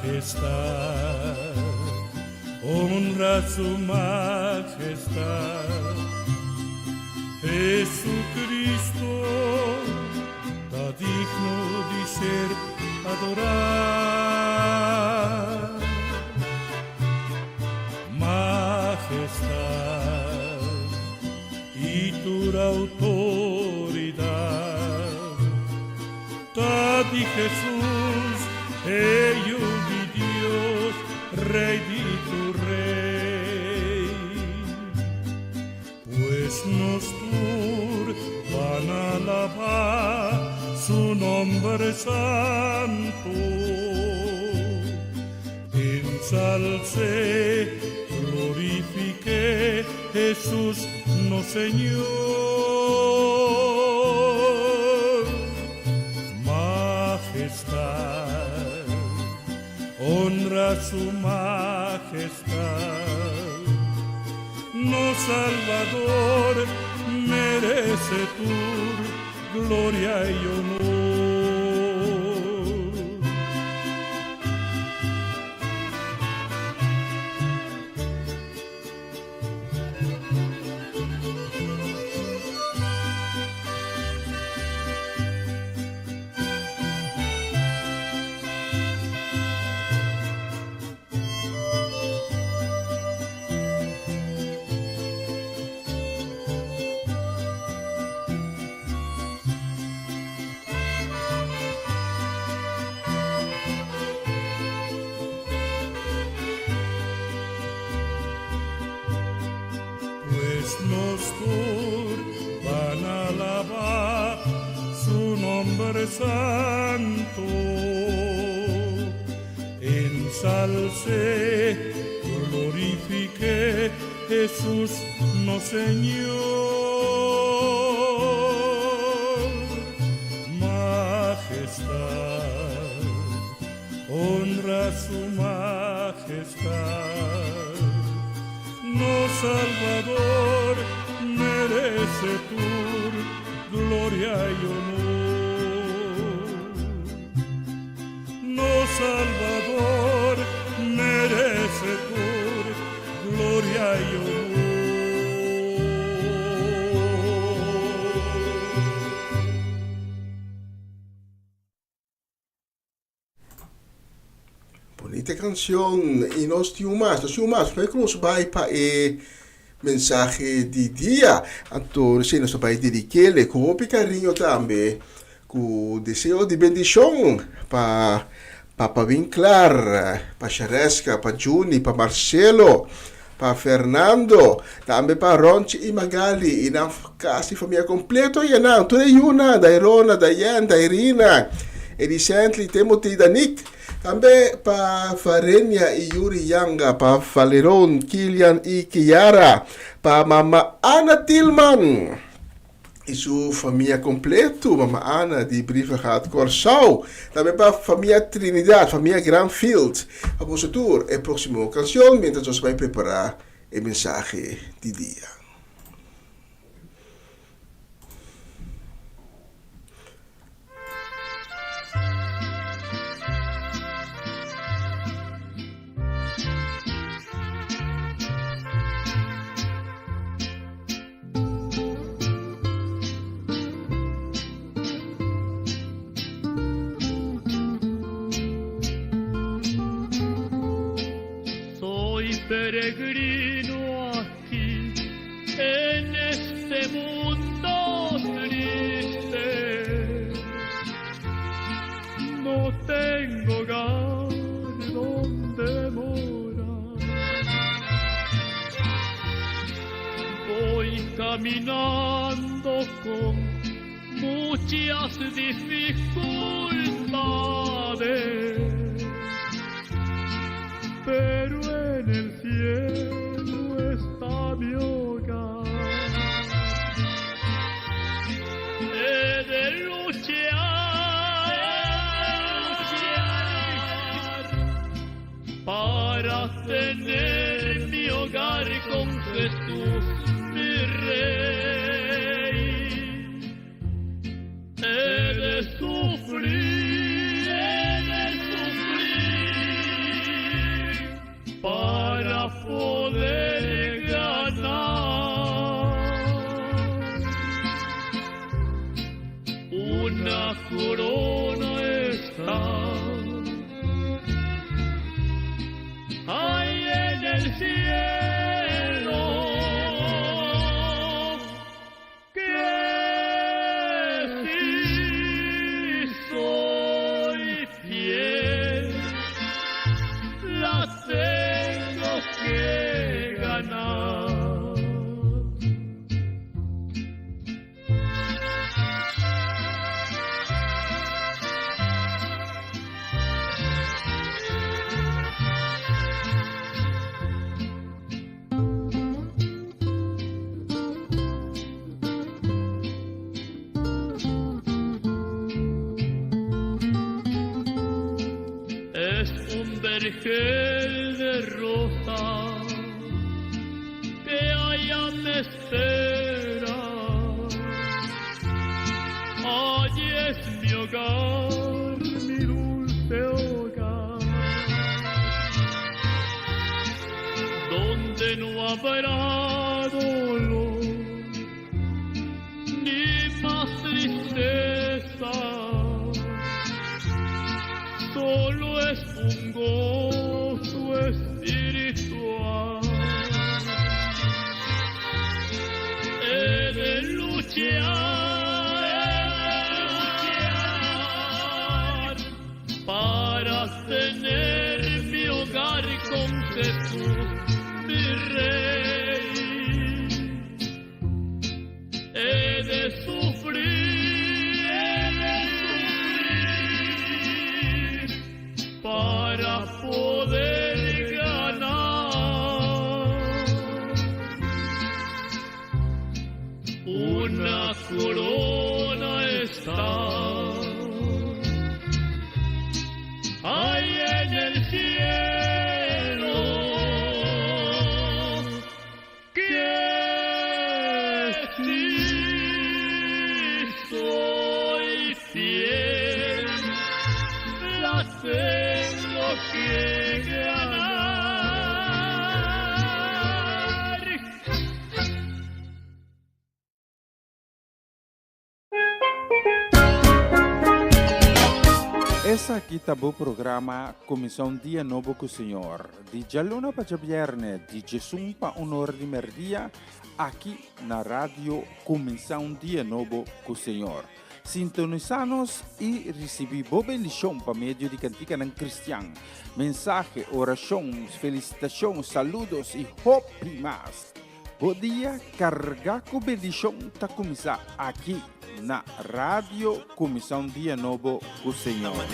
Majestad, honra su majestad. Jesucristo ta digno di ser adorá. Majestad y tur autoridad ta di Jesús, e Yu di Dios, Rey di tur rey. Pues nos tur ban alabá su nomber santo. Ensalcé, glorifiqué Jesús nos Señor. Majestad, honra su majestad. Nos Salvador merece tur gloria y honor. Pues nos tur ban alabá su nomber santo. Ensalce, glorifique Jesús, no Señor. Majestad, honra su majestad. No Salvador merece tu gloria y honor. No Salvador merece tu gloria y honor. Bonita canción y nos tin un mas, nos tin un mas. Promé ku nos bai pa e mensahe di dia, anto si nos ta bai dedikele ku hopi kariño tambe, ku deseo di bendishon pa Papa Winklar, pa Shareska, pa Juni, pa Marcelo, pa Fernando, tambe pa Ronchi i Magali i nan kasi famia kompleto i nan tur e yunan, Dairona, Dayen, Dairina, Edicently, Timothy, Danik, tambe pa Varenia i Yuri Yanga, pa Valeron, Kilian i Kiara, pa mama Ana Tilman i su famia kompleto, mama Ana di Brievengat Kòrsou, tambe pa famia Trinidad, famia Granfield. Pa boso tur e próksimo kanshon mientras nos bai prepará e mensahe di dia. Soy peregrino aquí en este mundo triste. No tengo hogar donde morar. Voy caminando con muchas dificultades, pero en el cielo está mi hogar. He de luchar, para tener mi hogar con Jesús, mi Rey. He de sufrir, he de sufrir para poder ganar una corona está ahí en el cielo que si soy fiel la tengo que ganar. Es un vergel de rosa que allá me espera. Allí es mi hogar, mi dulce hogar, donde no habrá dolor ni más tristeza. Solo es un gozo espiritual. He de luchar, luchar para tener mi hogar con Jesús, mi Rey. He de sufrir, he de sufrir para poder ganar una corona está ahí en el cielo que si soy fiel la tengo que ganar. Esaki ta bo programa Kuminsá un Dia Nobo ku Señor, di djaluna pa djabièrnè di djesun pa un or di mèrdia, aki na Radio Kuminsá un Dia Nobo ku Señor. Sintonisá nos i risibí bo bendishon pa medio di kantikanan kristian, mensahe, orashon, felisitashon, saludos i hopi mas. Bo dia kargá ku bendishon ta kuminsá aki na Radio Kuminsá un Dia Nobo ku Señor.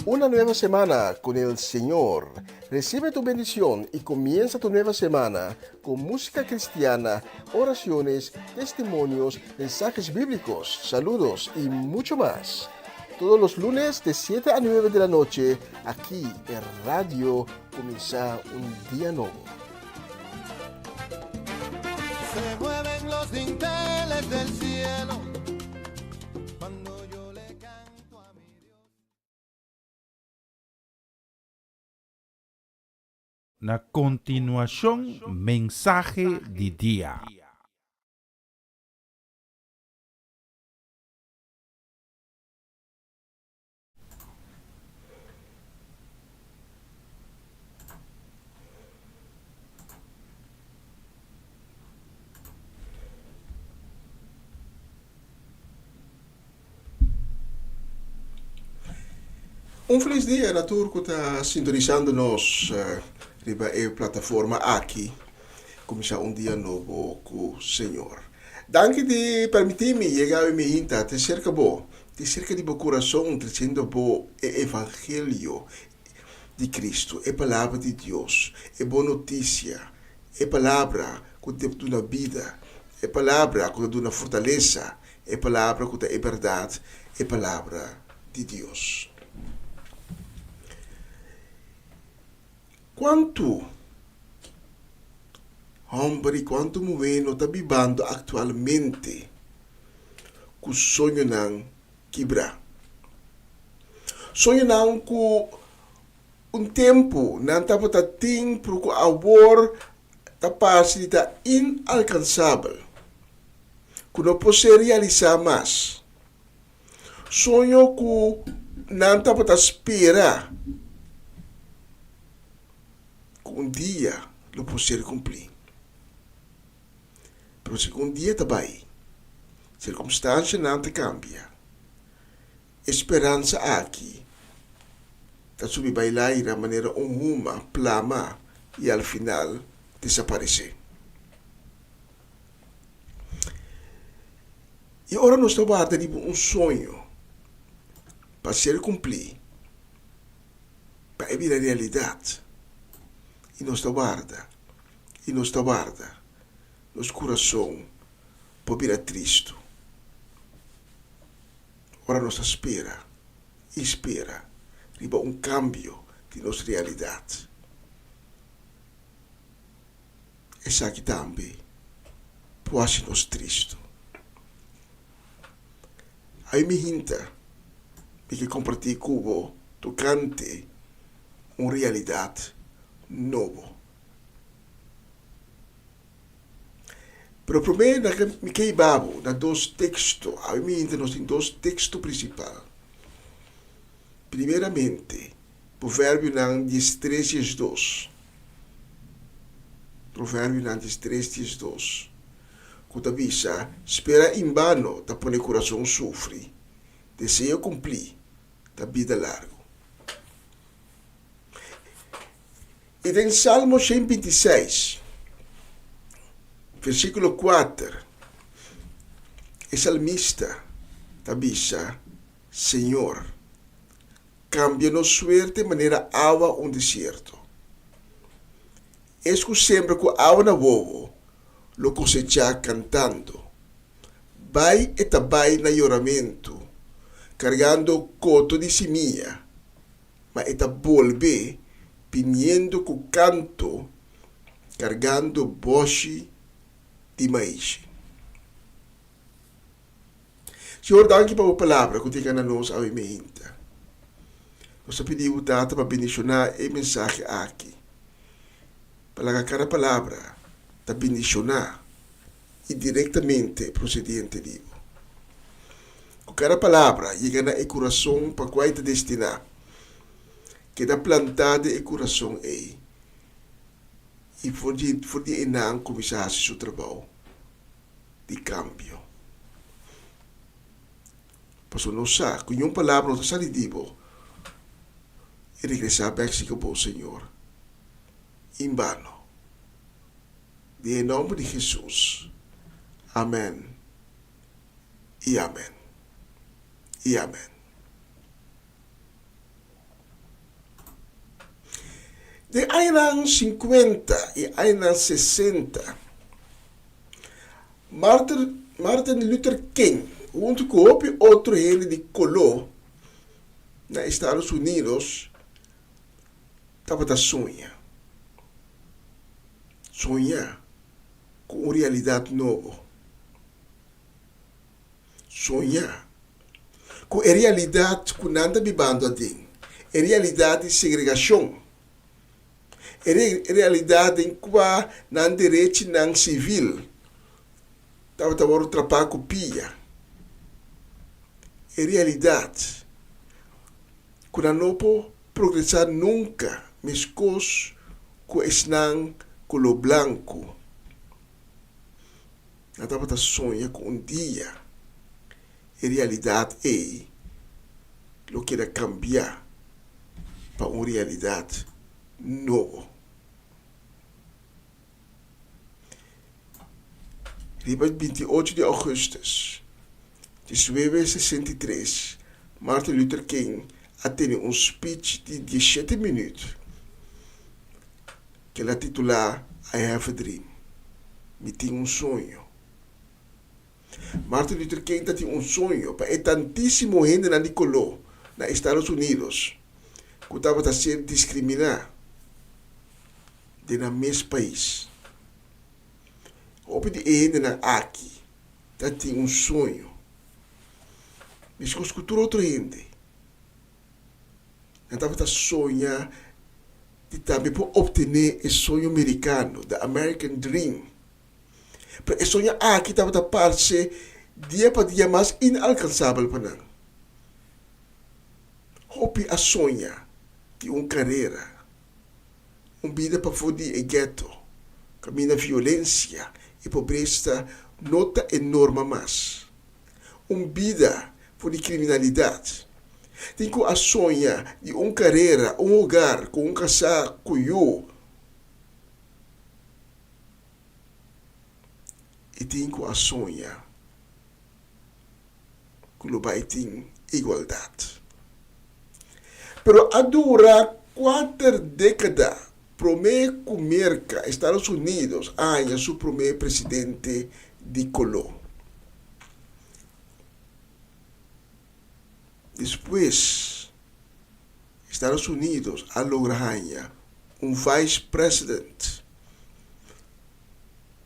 Una nueva semana con el Señor. Recibe tu bendición y comienza tu nueva semana con música cristiana, oraciones, testimonios, mensajes bíblicos, saludos y mucho más. Todos los lunes de 7 a 9 de la noche, aquí en Radio Comienza un Día Nuevo. Se mueven los dinteles del cielo cuando yo le canto a mi Dios. Na kontinuashon mensahe di dia. Un felis dia na tur ku ta sintonisando nos riba e plataforma aki. Kuminsá un dia nobo ku Señor. Danki di permití mi yega awe mi hinta te serka bo, te serka di bo kurason tresiendo bo e evangelio di Cristo, e palabra di Dios, e bon notisia, e palabra ku ta duna bida, e palabra ku ta duna fortalesa, e palabra ku ta e bèrdat, e palabra di Dios. Kuantu hòmber i kuantu muhé no ta bibando aktualmente ku soñonan kibrá? Soñonan ku un tempu nan tabata tin pero ku awor ta parse di ta inalkansabel, ku no por ser realisá mas. Soño ku nan tabata spera ku un dia lo por ser kumplí. Pero segun dia ta bai, sirkunstansianan ta kambia. E speransa aki ta subi bai laira manera un huma plama i al final desaparesé. I ora nos ta warda riba un soño pa ser kumplí, pa e bira realidat, i nos ta warda, i nos ta warda, nos kurason por bira tristu. Ora nos ta spera i spera riba un kambio di nos realidat. Esaki tambe por hasi nos tristu. Ai mi hinta, mi ke kompartí ku bo tokante un realidat nobo. Pero promé na ke mi ke hiba bo na dos teksto. Awe mi hinta nos tin dos teksto prinsipal. Primeramente, Proverbionan diestres diesdos. Proverbionan diestres diesdos, ku ta bisa, Spera inbano ta pone kurason sufri, deseo kumplí ta bida largu. I den Salmo shen binti seis, Versíkulo kuater, e salmista ta bisa, Señor, kambia nos suerte manera awa un desierto. Es ku sembra ku awa na wowo lo kosechá kantando. Bai e ta bai na yoramentu, kargando koto di simia, ma e ta bolbe biniendo ku kanto, kargando bòshi di maishi. Señor, danki pa bo palabra ku tin gana nos awe meinta. Nos ta pidi bo, Tata, pa bendishoná e mensahe aki, pa laga kada palabra ta bendishoná i direktamente prosediente di bo. Ku kada palabra yega na e kurason pa kua e ta destiná, keda plantá den e kurason ei i for di for di einan kuminsá hasi su trabou di kambio. Pasobra nos sa ku niun palabra no ta sali di bo i regresá bèk serka bo, Señor, inbano. Den e nòmber di Hesus, amèn i amèn i amèn. Den añanan sinkuenta i añanan sesenta, Martin Martin Luther King huntu ku hopi otro hende di koló na Estados Unidos tabata soña. Soña ku un realidat nobo. Soña ku e realidat ku nan ta bibando aden, e realidat di segregashon, e realidat den kua nan derechinan sivil tabata wòrdu trapá ku pia, e realidat ku nan no por progresá nunka meskos ku esnan koló blanku. Nan tabata soña ku un dia e realidat ei lo keda kambiá pa un realidat nobo. Riba 28 di ougùstùs 1963, Martin Luther King a tene un spich di diesshete minüt ku el a titulá I Have a Dream, Mi Tin un Soño. Martin Luther King ta tin un soño pa e tantísimo hendenan di koló na Estados Unidos ku tabata ser diskriminá den nan mes pais. Hopi di e hendenan aki ta tin un soño, meskos ku tur otro hende. Nan tabata soña di tambe por optené e soño merikano, the American Dream. Pero e soño aki tabata parse dia pa dia mas inalkansabel pa nan. Hopi a soña di un karera, un bida pafó di e gèto, kaminda violensia i pobresa no ta e norma mas. Un bida for di kriminalidat. Tin ku a soña di un karera, un hogar ku un kasá ku yu. I tin ku a soña ku lo bai tin igualdat. Pero a dura kuater dékada promé ku Merka, Estados Unidos, a haña su promé presidente di koló. Despues, Estados Unidos a logra haña un vice president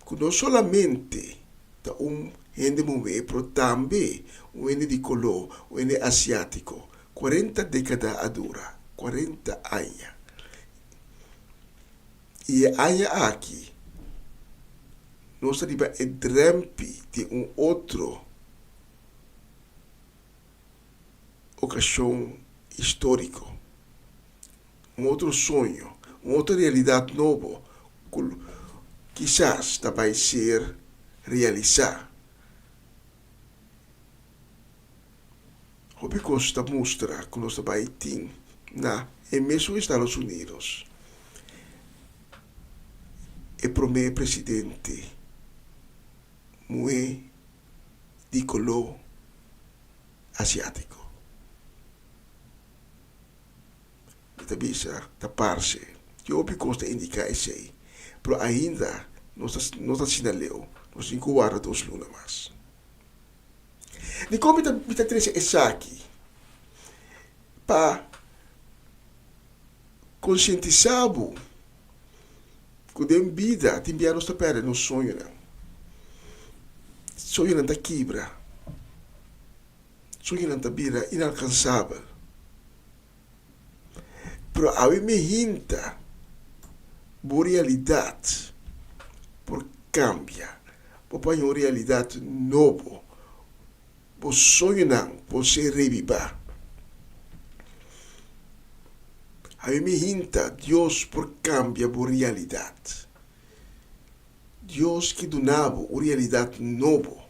ku no solamente ta un hende muhé pero tambe un hende di koló, un hende asiátiko. Kuarenta dékada a dura, kuarenta aña. I e aña aki nos ta riba e drèmpi di un otro okashon históriko, un otro soño, un otro realidat nobo ku kisas ta bai ser realisá. Hopi kos ta mustra ku nos ta bai tin na e mesun Estados Unidos e promé presidente. Muhé di koló asiátiko. Mi ta bisa ta parse di hopi kos ta indiká esei, pero ainda nos ta no ta asina leu, nos tin ku warda dos luna mas. Dikon mi ta mi ta trese esaki? Pa konsientisá bo ku den bida tin bia nos ta pèrdè nos soñonan. Soñonan ta kibra, soñonan ta bira inalkansabel. Pero awe mi hinta bo realidat por kambia, bo por haña un realidat nobo, bo soñonan por ser rebibá. Awe mi hinta Dios por kambia bo realidat. Dios ke duna bo un realidat nobo.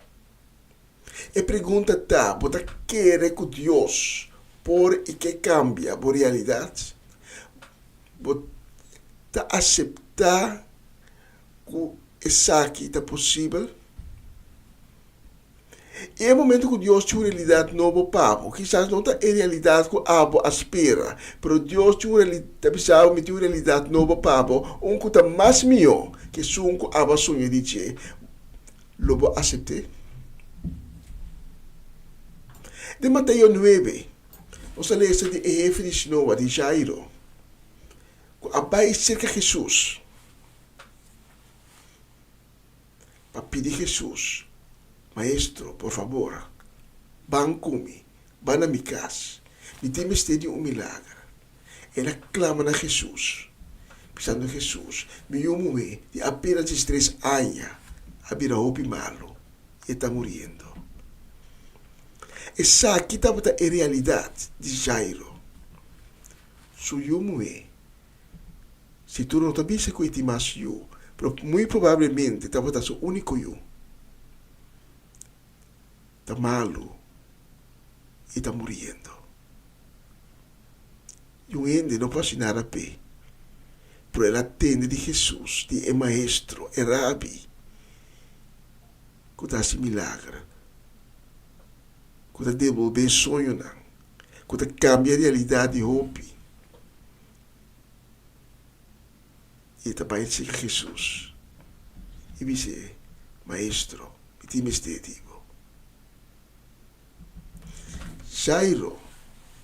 E pregunta ta, bo ta kere ku Dios por i ke kambia bo realidat? Bo ta aseptá ku esaki ta posibel? I e momento ku Dios tin un realidat nobo pa bo, kisas no ta e realidat ku abo a spera, pero Dios tin un reali ta bisa bo, mi tin un realidat nobo pa bo, un ku ta mas mihó ku esun ku abo a soña di dje. Lo bo asept'é? Den Mateo nuebe, nos ta lesa di e hefe di sinoa, di Jairo, ku a bai serka Hesus pa pidi Hesus, Maestro, por fabor, ban ku mi, ban na mi kas, mi tin mester di un milager. El a klama na Hesus, bisando, Hesus, mi yu muhé di apenas diestres aña a bira hopi malu i e ta muriendo. Esaki tabata e realidat di Jairo. Su yu muhé, Skritura no ta bisa ku e tin mas yu, pero muy probablemente tabata su úniko yu, ta malu i ta muriendo. I un hende no por hasi nada p'e, pero el a tende di Hesus, di e Maestro, e Rabi, ku ta hasi milager, ku ta debolbé soñonan, ku ta kambia realidat di hopi. I e ta bai serka Hesus i bis'é, Maestro, mi tin mester di bo. Jairo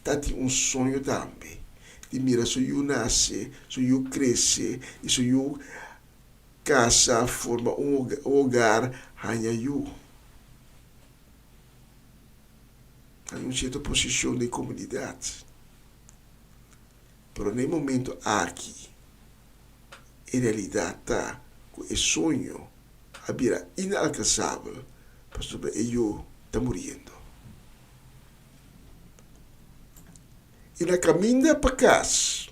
ta tin un soño tambe di mira su yu nase, su yu krese i su yu kasa, forma un hogar, haña yu. Haña un sierto posishon den komunidat. Pero na e momento aki e realidat ta ku e soño a bira inalkansabel pasobra e yu ta muriendo. I na kaminda pa kas,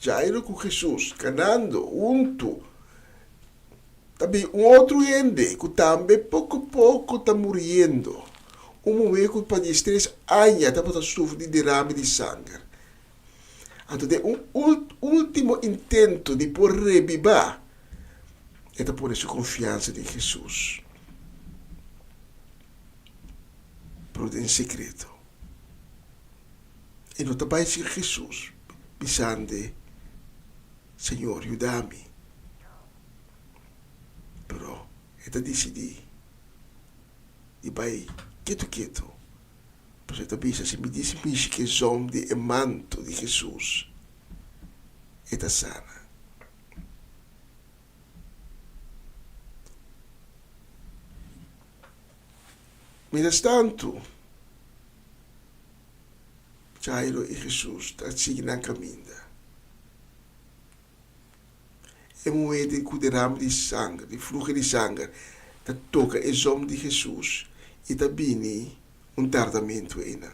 Jairo ku Hesus kanando huntu, ta bin un otro hende ku tambe poko poko ta muriendo, un muhé ku pa diestres aña tabata sufri di derame di sanger. Anto den un último intento di por rebibá, e ta pone su konfiansa den Hesus, pero den sekreto. E no ta bai serka Hesus bisand'e, Señor, yuda mi. Pero e ta disidí di bai ketu ketu. Pasobra e ta bisa, Si mi disi mishi ku e zòm di e manto di Hesus, e ta sana. Mientrastantu, Jairo i Hesus ta sigui nan kaminda. E muhé den ku derame di sanger, di fluhe di sanger, ta toka e zòm di Hesus i ta bini un tardamentu einan.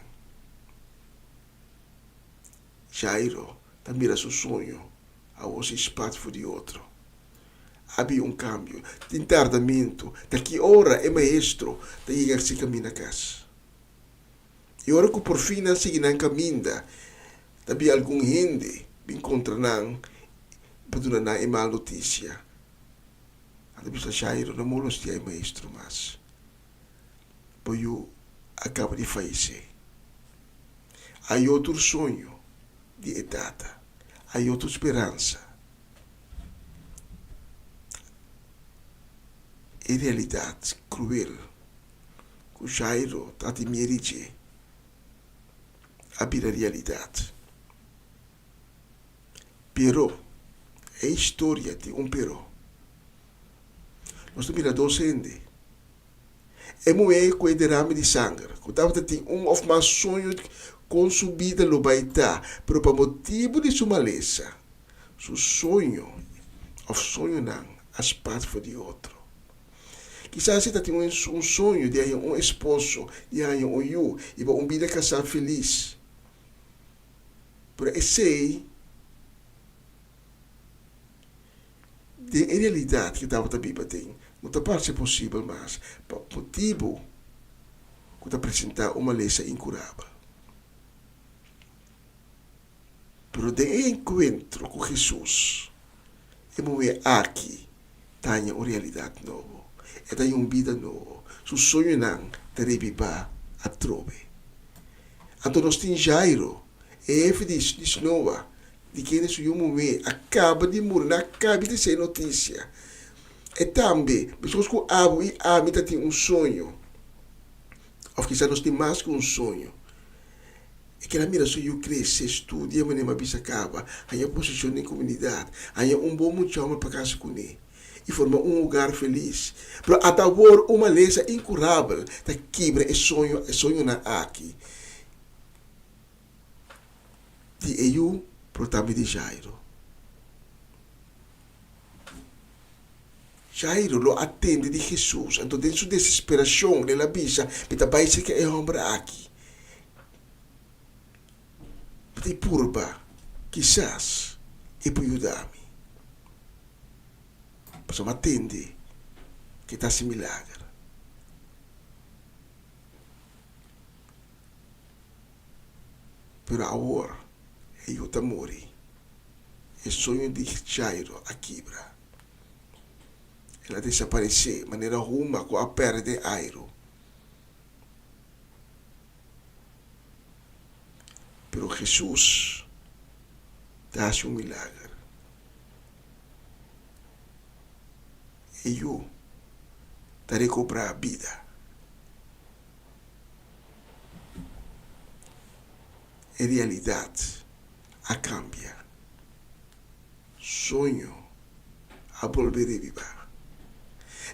Jairo ta mira su soño awor si spat for di otro. A bin un kambio, tin tardamentu, ta ki ora e maestro ta yega si kaminda kas? I ora ku por fin nan sigui nan kaminda, ta bin algun hende bin kontra nan pa duna nan e mal notisia. Nan ta bisa Jairo, no molestia e maestro mas. Bo yu a kaba di fayesé. Ayó tur soño di e tata. Ayó tur speransa. E realidat kruel ku Jairo ta di mira dje a bira realidat. Pero, e historia tin un pero. Nos ta mira dos hende. E muhé ku e derame di sanger, ku tabata tin un òf mas soño kon su bida lo bai ta, pero pa motibu di su malesa, su soño òf soñonan a spat for di otro. Kisas e ta tin un soño di haña un esposo, di haña un yu i pa un bida kasá felis. Pero esei den e realidat ku tabata biba den no ta parse posibel mas pa motibu ku ta presentá un malesa inkurabel. Pero den e enkuentro ku Hesus, e muhé aki ta haña un realidat nobo. E ta haña un bida nobo. Su soñonan ta rebibá atrobe. Anto nos tin Jairo, e hefe di Snoa, di kende su yu muhé a kaba di muri. Nan a kaba di esei notisia. E tambe, meskos ku abo i ami ta tin un soño, òf kisas nos tin mas ku un soño, E keda mira su yu krese, studia manera mi a bisa kaba, haña posishon den komunidat, haña un bon mucha hòmber pa kasa kuné i forma un hogar felis. Pero ata awor un malesa inkurabel ta kibra e soño e soñonan aki di e yu pero tambe di Jairo. Jairo lo a tende di Hesus, anto den su desesperashon el a bisa, Mi ta bai serka e hòmber aki. Mi ta purba, kisas e por yuda mi. Pasobra mi a tende ku e ta hasi milager. Pero awor e yu ta muri. E soño di Jairo a kibra. El a desaparesé manera huma ku a pèrdè den airu. Pero Hesus ta hasi un milager. E yu ta rekobrá bida. E realidat a kambia. Soño a bolbe rebibá.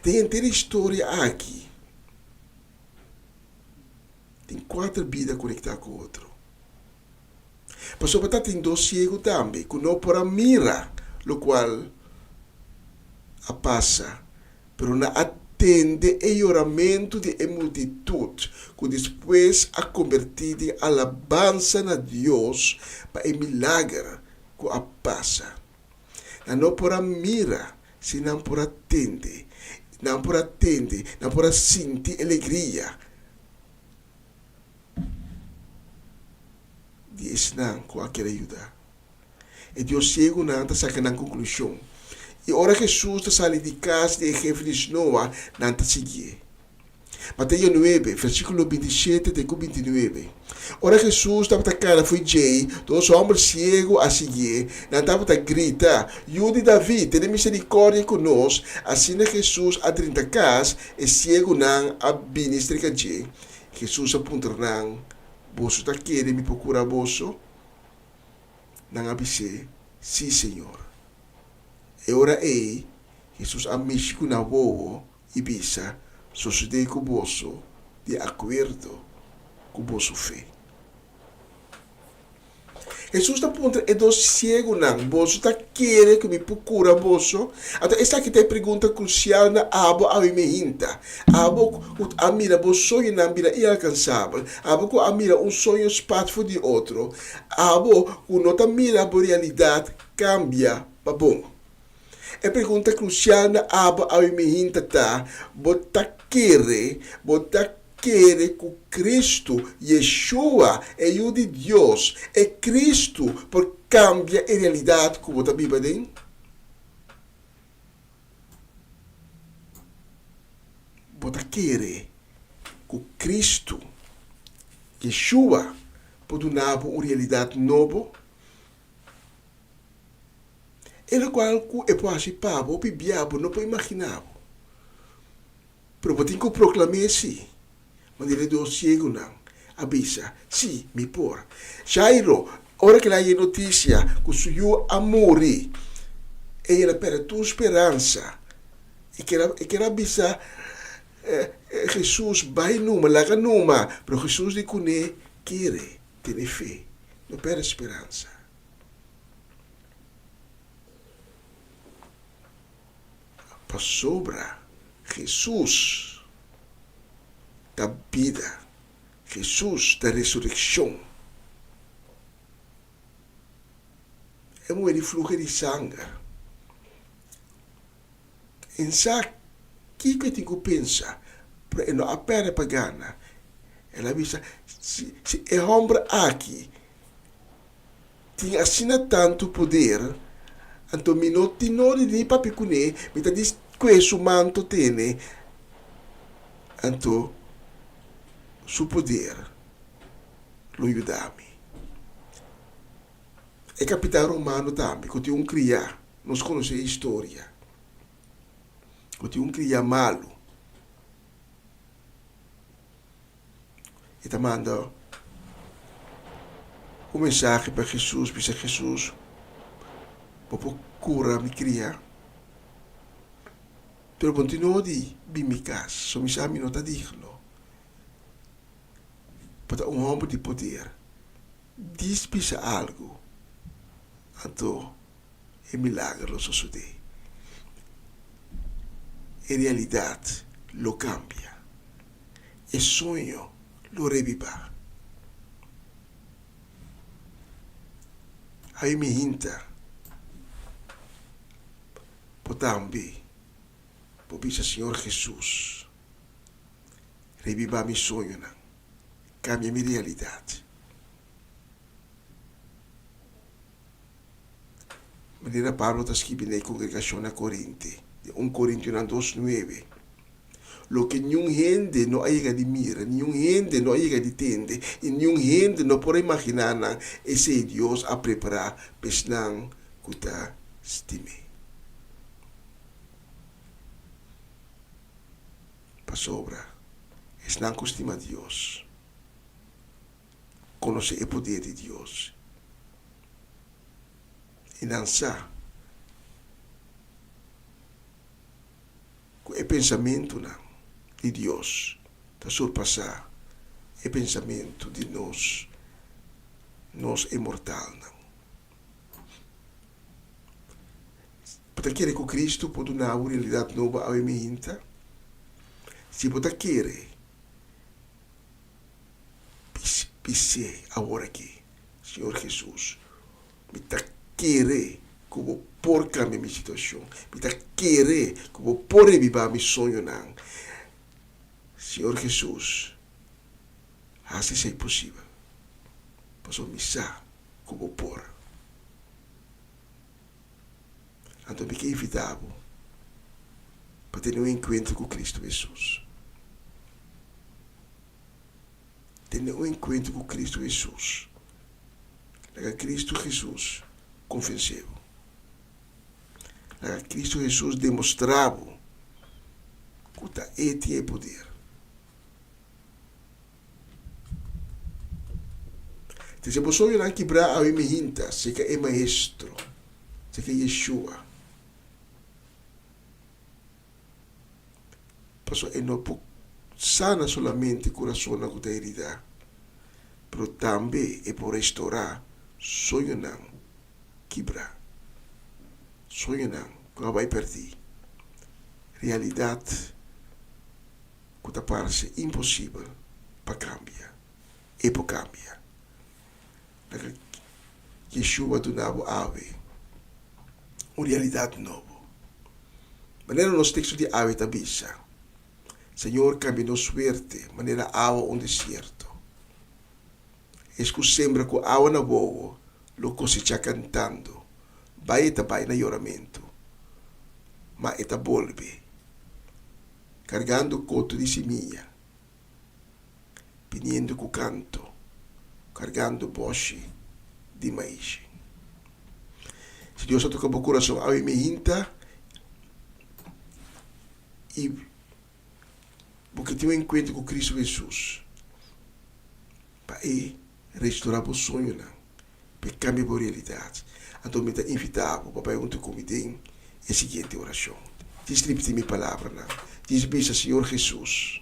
Den henter e historia aki, tin kuater bida konektá ku otro. Pasobra ta tin dos siegu tambe ku no por a mira lokual a pasa, pero nan a tende e yoramentu di e multitut ku despues a kombertí den alabansa na Dios pa e milager ku a pasa. Nan no por a mira si nan por a tende. Nan por a tende, nan por a sinti e legria di esnan ku a kere yuda. E dios siegunan ta saka nan konklushon. I ora Hesus ta sali di kas di e hefe di snoa, nan ta siguié. Mateo nuebe, versíkulo bintishete te ku bintinuebe. Ora Hesus tabata kana fo'i djei, dos hòmber siegu a siguié. Nan tabata grita, Yu di David, tene miserikòrdia ku nos! Asina Hesus a drenta kas, e siegunan a bini serka dje. Hesus a puntra nan, Boso ta kere mi por kura boso? Nan a bis'é, Sí, Señor. E ora ei, Hesus a mishi ku nan wowo i bisa, Sosodé ku boso di akuerdo ku boso fe. Hesus ta puntra e dos siegunan, Boso ta kere ku mi por kura boso? Anto esaki ta e pregunta krusial na abo awe mi hinta. Abo ku a mira bo soñonan bira inalkansabel, abo ku a mira un soño spat for di otro, abo ku no ta mira bo realidat kambia pa bon. E pregunta krusial na abo awe mi hinta ta, Bo ta kere, bo ta kere ku Kristu, Yeshua, e Yu di Dios, e Kristu, por kambia e realidat ku bo ta biba den? Bo ta kere ku Kristu, Yeshua, por duna bo un realidat nobo? E lokual ku e por hasi pa bo hopi bia bo no por imaginá bo. Pero bo tin ku proklam'é sí, manera e dos siegunan a bisa, Sí, mi por. Jairo, ora ku el a haña e notisia ku su yu a muri, el a pèrdè tur speransa. E ker e ker a bisa Hesus, Bai numa, laga numa. Pero Hesus di kuné, Kere, tene fe, no pèrdè speransa. Pasobra Hesus ta bida, Hesus ta resurekshon. E muhé di fluhe di sanger en sa kiko e tin ku pensa, pero e no a pèrdè pa gana. El a bisa, Si e hòmber aki Tin asina tantu poder, anto mi no tin nodi di papia kuné, mi ta dis kue su manto tene, anto su poder lo yuda mi. E kapitan romano tambe ku tin un kriá, nos konosé e historia, ku tin un kriá malu, E ta manda un mensahe pa Hesus, bisa Hesus, Bo por kura mi kria? Pero bo no tin nodi bin mi kas, so mi sa mi no ta digno. Bo ta un hòmber di poder. Dis bisa algu, anto e milager lo sosodé. E realidat lo kambia. E soño lo rebibá. Ai mi hinta, bo tambe por bisa Señor Hesus, rebibá mi soñonan, kambia mi realidat. Manera Pablo ta skibi na e kongregashon na Korinte, den un Korintionan dos nuebe, Loke niun hende no a yega di mira, niun hende no a yega di tende, i niun hende no por a imaginá nan, esei Dios a prepará pa esnan ku ta stim'é. Pasobra esnan ku stima Dios konosé e poder di Dios. I nan sa ku e pensamentunan di Dios ta surpasá e pensamentu di nos, nos e mortalnan. Bo ta kere ku Kristu por duna bo realidat nobo awe mihinta? Si bo ta kere, Bis'é awor aki, Señor Hesus, mi ta kere ku bo por kambia mi situashon. Mi ta kere ku bo por rebibá mi soñonan. Señor Hesus, hasi esei posibel, pasobra mi sa ku bo por. Anto mi ke invitá bo pa tene un enkuentro ku Kristu Hesus. Tene un enkuentro ku Kristu Hesus. Laga Kristu Hesus konvensé bo. Laga Kristu Hesus demostrá bo ku ta E tin e poder. Desde bo soñonan kibrá awe mi hinta seka e Maestro, seka Yeshua. Pasobra e no por sana solamente kurasonnan ku ta heridá, pero tambe e por restorá soñonan kibrá, soñonan ku a bai pèrdí, realidat ku ta parse imposibel pa kambia, e por kambia. Laga Yeshua duna bo awe un realidat nobo. Manera nos teksto di awe ta bisa, Señor kambia nos suerte manera awa un desierto. Es ku sembra ku awa na wowo lo kosechá kantando. Bai e ta bai na yoramentu, ma e ta bolbe. Kargando koto di simia, biniendo ku kanto, kargando bòshi di maishi. Si Dios a toka bo kurason awe mi hinta i bo ke tin un enkuentro ku Kristu Hesus pa e restorá bo soñonan, pa e kambia bo realidat, anto mi ta invitá bo pa bai huntu ku mi den e siguiente orashon. Djis ripití mi palabranan. Djis bisa, Señor Hesus,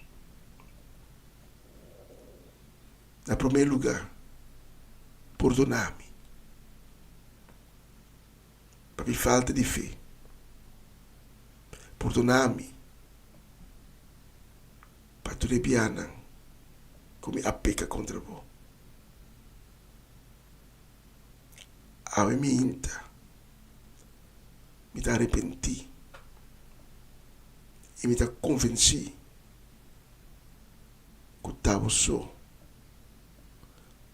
na promé lugá, pordoná mi pa mi falta di fe. Pordoná mi pa tur e bianan ku mi a peka kontra bo. Awe mi hinta, mi ta arepentí i mi ta konvensí ku ta bo so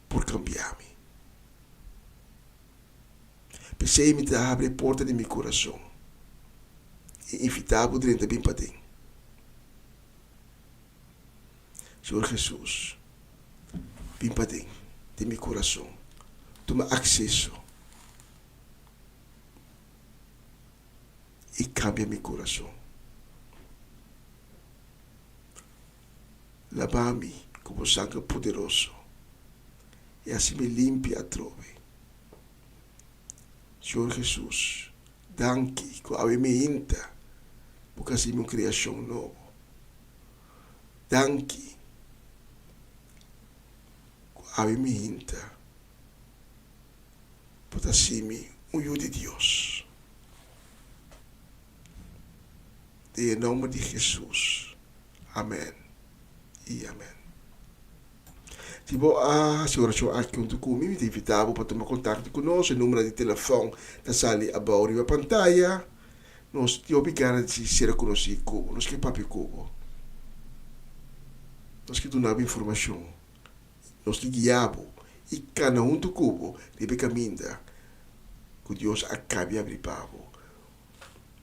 por kambia mi. P'esei mi ta habri e porta di mi kurason i invitá bo drenta bin paden. Señor Hesus, bin paden den mi kurason, tuma akseso i kambia mi kurason. Laba mi ku bo sanger poderoso i hasi mi limpi atrobe. Señor Hesus, danki ku awe mi hinta bo ka hasi mi un kreashon nobo. Danki ku awe mi hinta bo ta hasi mi un yu di Dios. Den e nomber di Hesus, amen i amen. Si bo a hasi orashon aki huntu ku mi, mi ta invitá bo pa tuma kontakto ku nos. E numero di telefòn ta sali abou riba pantaya. Nos tin hopi gana di ser konosí ku bo. Nos ke papia ku bo. Nos ke duna bo informashon. Nos ke guia bo i kana huntu ku bo riba e kaminda ku Dios a kabia abri pa bo.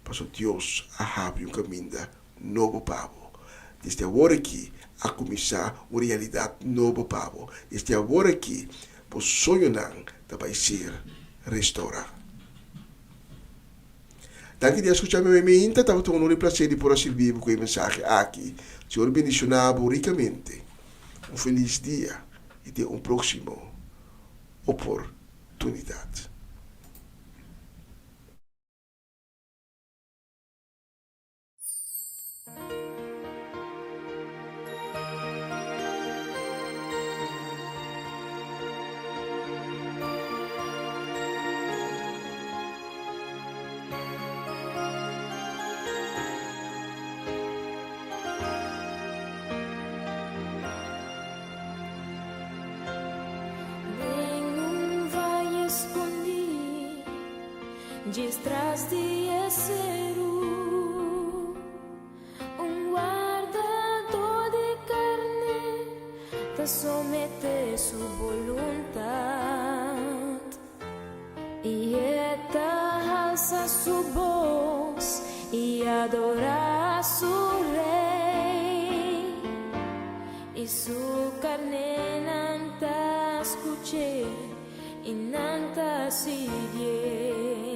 Pasobra Dios a habri un kaminda nobo pa bo. Desde awor aki a kuminsá un realidat nobo pa bo. Desde awor aki bo soñonan ta bai ser restourá. Danki di a skucha mi meinta, tabata un honor i plaser di por a sirbi bo ku e mensahe aki. Señor bendishoná bo rikamente. Un felis dia i te un próksimo oportunidat. Den un valle escondí, djis tras di e seru, un wardadó di carné ta someté su boluntad. I e ta halsa su bos i adorá su Rei. I su karnénan ta skuch'é i nan ta siguié.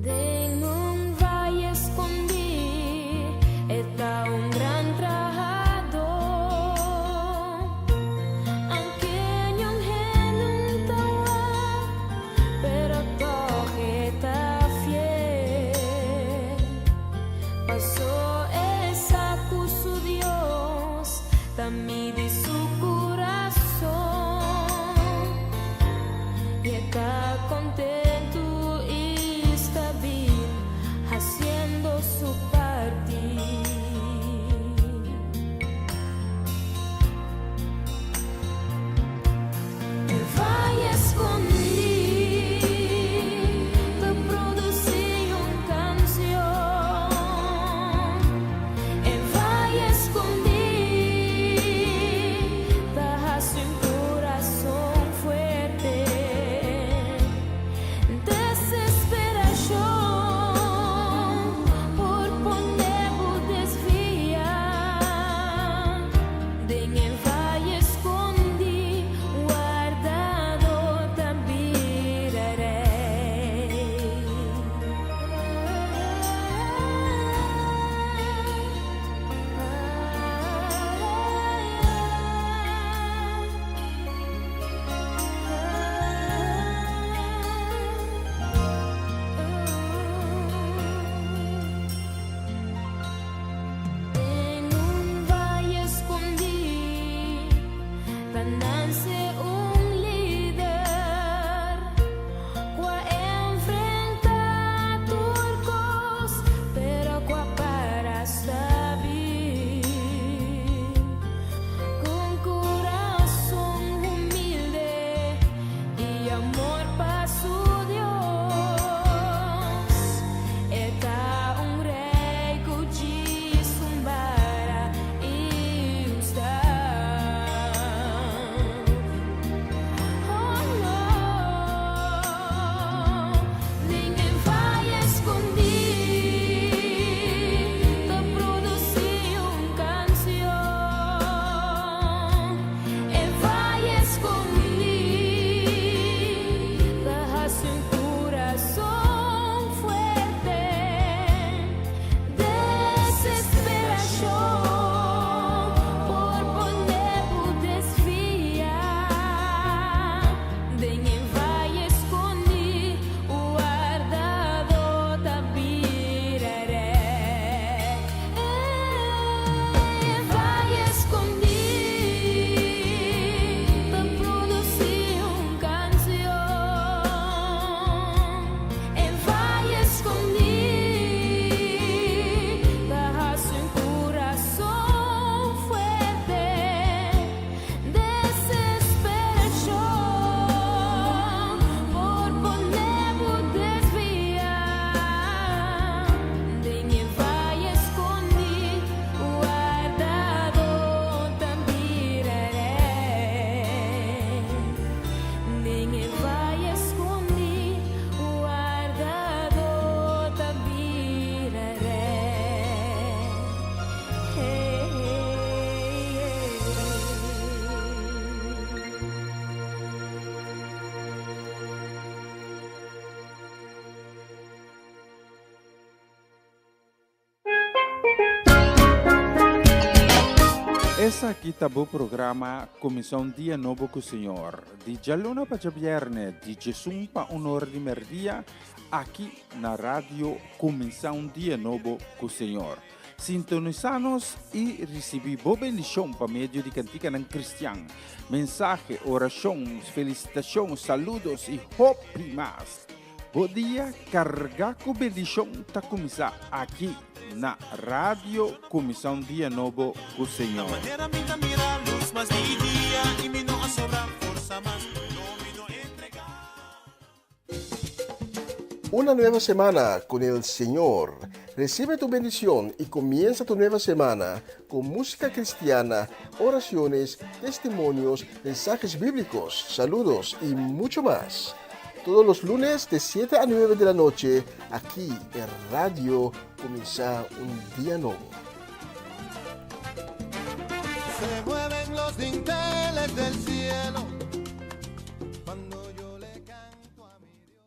Den un valle escondí e ta un gran trahadó. Aunke niun hende no ta wak, pero tòg e ta fiel. Pasó e sa ku su Dios ta midi su kurason i e ta kontentu i stabil hasiendo su parti. E valle skondí ta produsí un kansion. E valle skondí ta hasi un kurason fuerte. Esaki ta bo programa Kuminsá un Dia Nobo ku Señor, di djaluna pa djabièrnè, di djesun pa un ora di mèrdia, aki na Radio Kuminsá un Dia Nobo ku Señor. Sintonisá nos i risibí bo bendishon pa medio di kantikanan kristian, mensahe, orashon, felisitashon, saludos i hopi mas. Bo dia kargá ku bendishon ta kuminsá aki na Radio Kuminsá un Dia Nobo ku Señor. Una nueva semana con el Señor. Recibe tu bendición y comienza tu nueva semana con música cristiana, oraciones, testimonios, mensajes bíblicos, saludos y mucho más. Todos los lunes de 7 a 9 de la noche, aquí en Radio Comienza un Día Nuevo. Se mueven los dinteles del cielo cuando yo le canto a mi Dios.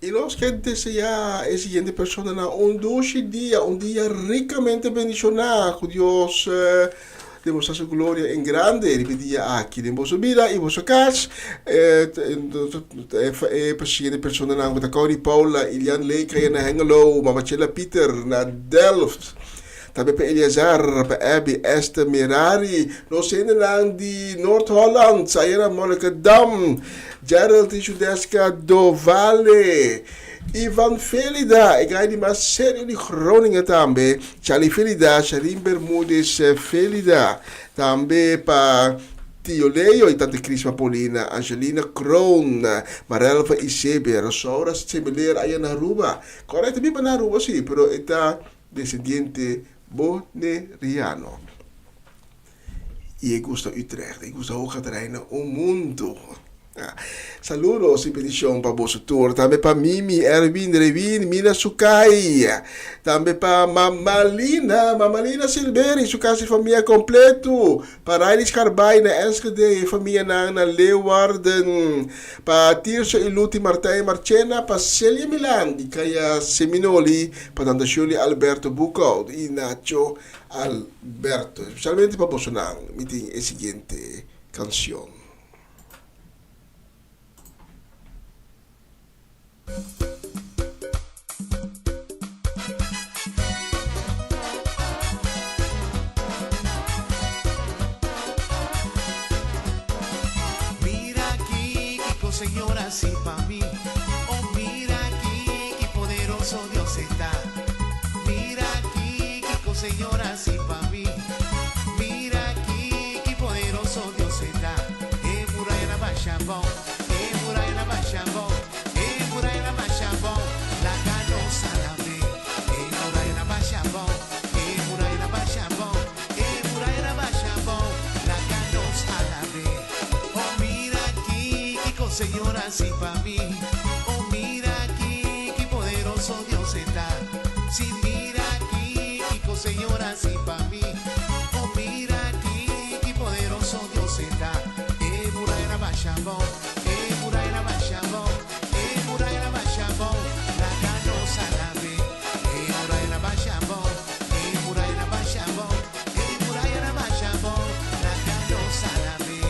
Y nos ke desea e siguiente personanan un dushi dia, un dia ricamente bendiciona, cu Dios eh, demostra su gloria en grande riba e dia aki den boso bida y boso cas. Eh, eh, eh, siguiente personanan cu ta Corrie Paula, Ilian Leekaya na Hengelo, Mama Chela Pieter na Delft. Tambe pa Eleazar, pa Abby, Esther, Merari, nos hendenan di Noord-Holland, Sayera Monnikendam, Gerald y Judeska Dovale, Ivan Felida, e gai di mas serio di Groningen tambe, Charlie Felida, Sharin Bermudez Felida, tambe pa Tio Leo y Tante Crisma Paulina, Angelina Kroon, Marelva Isebe, Rosaura Semeleer aya na Aruba. Correcto, e biba na Aruba si, pero e ta Descendiente Boneriano. Y e gusta Utrecht, e gusta Hoog Catharijne un mundo. Saludos y bendicion pa boso tur. Tambe pa Mimi, Erwin, Rewin, Mina Sukai. Tambe pa Mama Lina, Mama Lina Silveri, su casa y famia completo. Pa Riley Scarbay na Enschede, e famianan na Leeuwarden. Pa Tirso y Luti Martijn Marchena, pa Celia Milan di Kaya Seminoli, Pa Tanta Shirley Alberto Boekhout y Nacho Alberto. Especialmente pa bosonan mi tin e siguiente cancion. Mira aki kiko Señor hasi pa mi. Oh mira aki ki poderoso Dios e ta. Mira aki kiko Señor hasi pa mi. Mira aki ki poderoso Dios e ta. E muraya na basha abou, e muraya na basha abou, e muraya na basha abou, laga nos alab'é. E muraya na basha abou, e muraya na basha abou. E muraya na basha abou, laga nos alab'é. Oh mira aki, kiko Señor hasi pa mi. Oh mira aki, ki poderoso Dios e ta. Si mira aki, kiko Señor hasi pa mi. Oh mira aki, ki poderoso Dios e ta. E muraya na basha abou, e muraya na basha abou, e muraya na basha abou, laga nos alab'é. E muraya na basha abou. E muraya na basha abou, e muraya na basha abou, laga nos alab'é.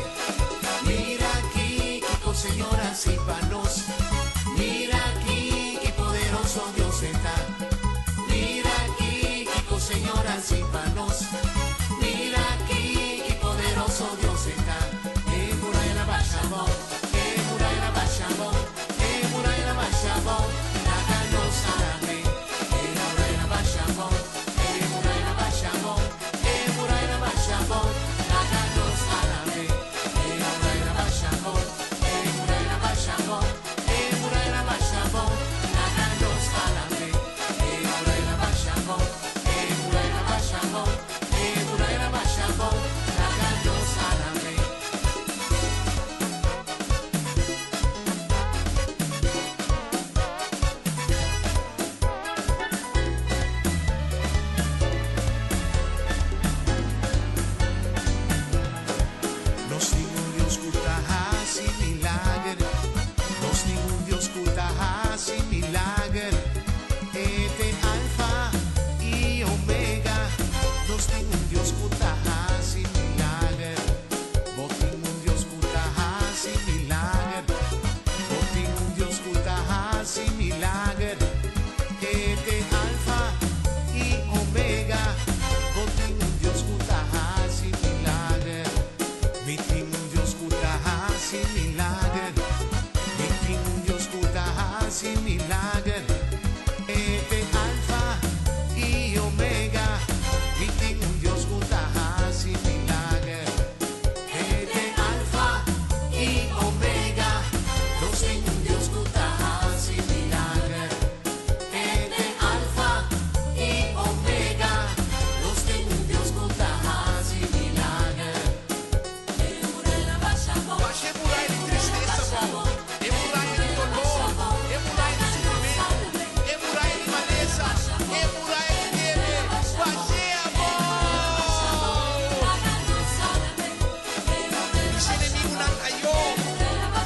Mira aki kiko Señor hasi pa nos, mira aki ki poderoso Dios e ta. Mira aki kiko Señor hasi pa nos, mira aki ki poderoso Dios e ta. E muraya na basha abou, e muraya na basha abou, e muraya na basha abou, laga nos alab'é.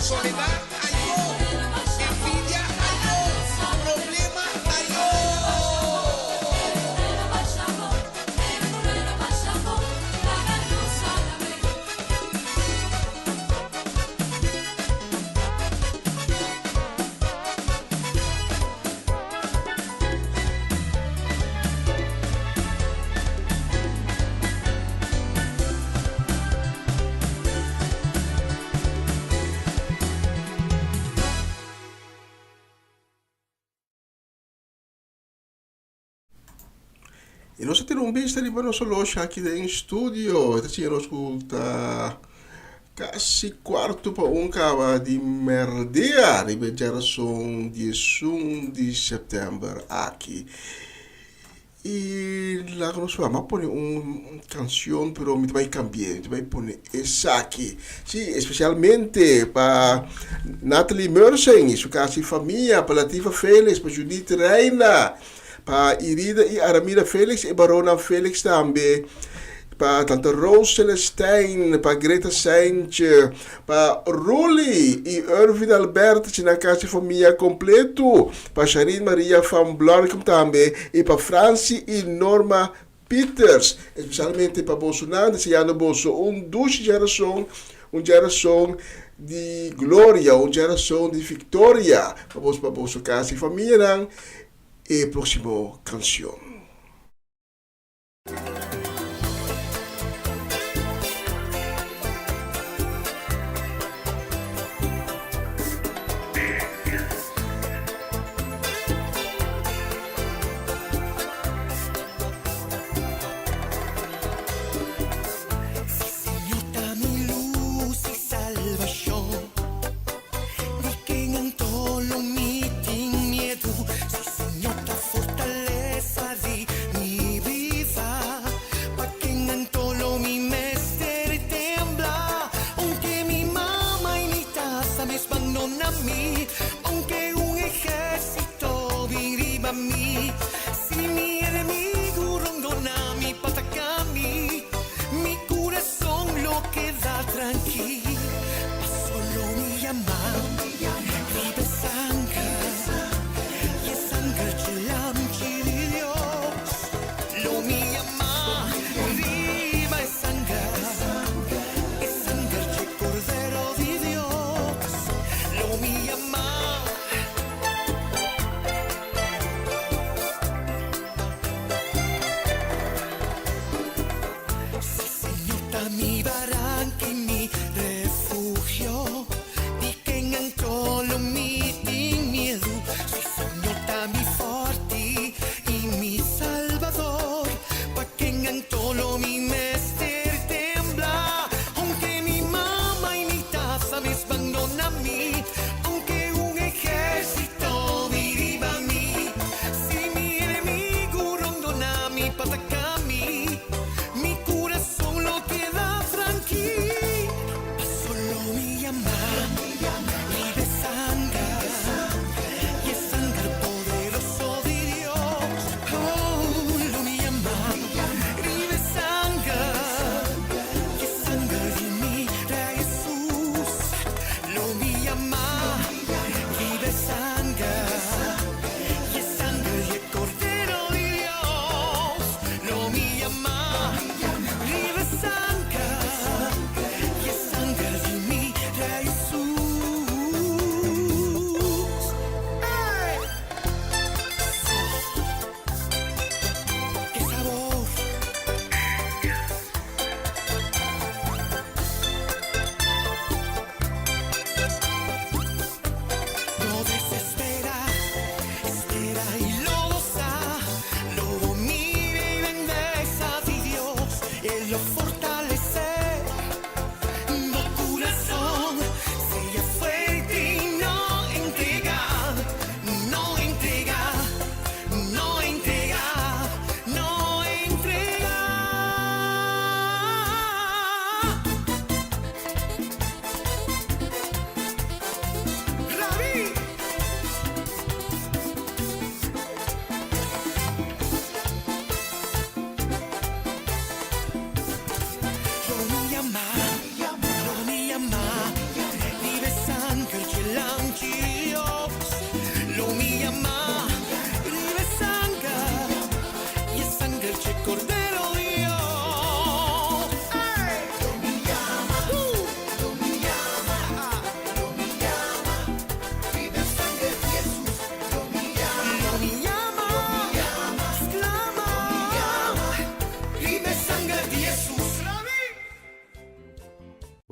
Soledat, ayó! Envidia, ayó! Problema, ayó! I nos a tira un bista riba nos oloshi aki den studio. E ta siña nos ku ta kasi kuarto pa un kaba di mèrdia riba e djarason diesun di sèptèmber aki. I laga nos wak, mi a pone un kanshon pero mi ta bai kambi'é, mi ta bai pone esaki. Sí, espesialmente pa Nathalie Meursen i su kas i famia, pa Latifa Felix, pa Judith Reina, pa Irida i Aramida Felix i baronnan Felix tambe, pa tante Rose Celestijn, pa Greta Seintje, pa Roelie i Ervin Albert, si nan kas i famia kompleto, pa Sharine Maria van Blaricum tambe i pa Francie i Norma Pieters. Espesialmente pa bosonan, deseando boso un dushi djarason, un djarason di gloria, un djarason di viktoria pa boso, pa boso kas i famianan. E próksimo kanshon.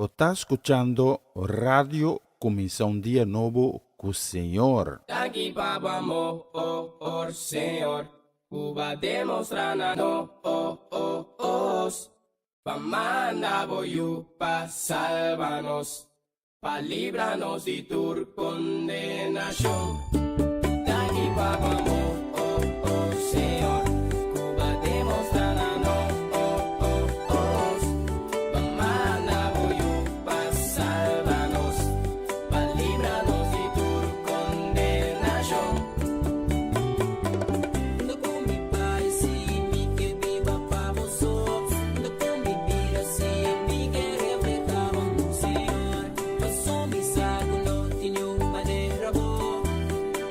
Bo ta skuchando Radio Kuminsá un Dia Nobo ku Señor. Danki pa bo amor, Señor, ku bo a demostrá na nos. Pa manda bo Yu pa salba nos, pa libra nos di tur kondenashon. Danki pa bo amor, Señor, ku bo a demostrá na nos. Pa manda bo Yu pa salba nos, pa libra nos di tur kondenashon. Unda ku mi bai si mi ke biba pa bo so. Unda ku mi bira si mi ke reflehá bo amor, Señor. Paso mi sa ku no tin niun manera bo.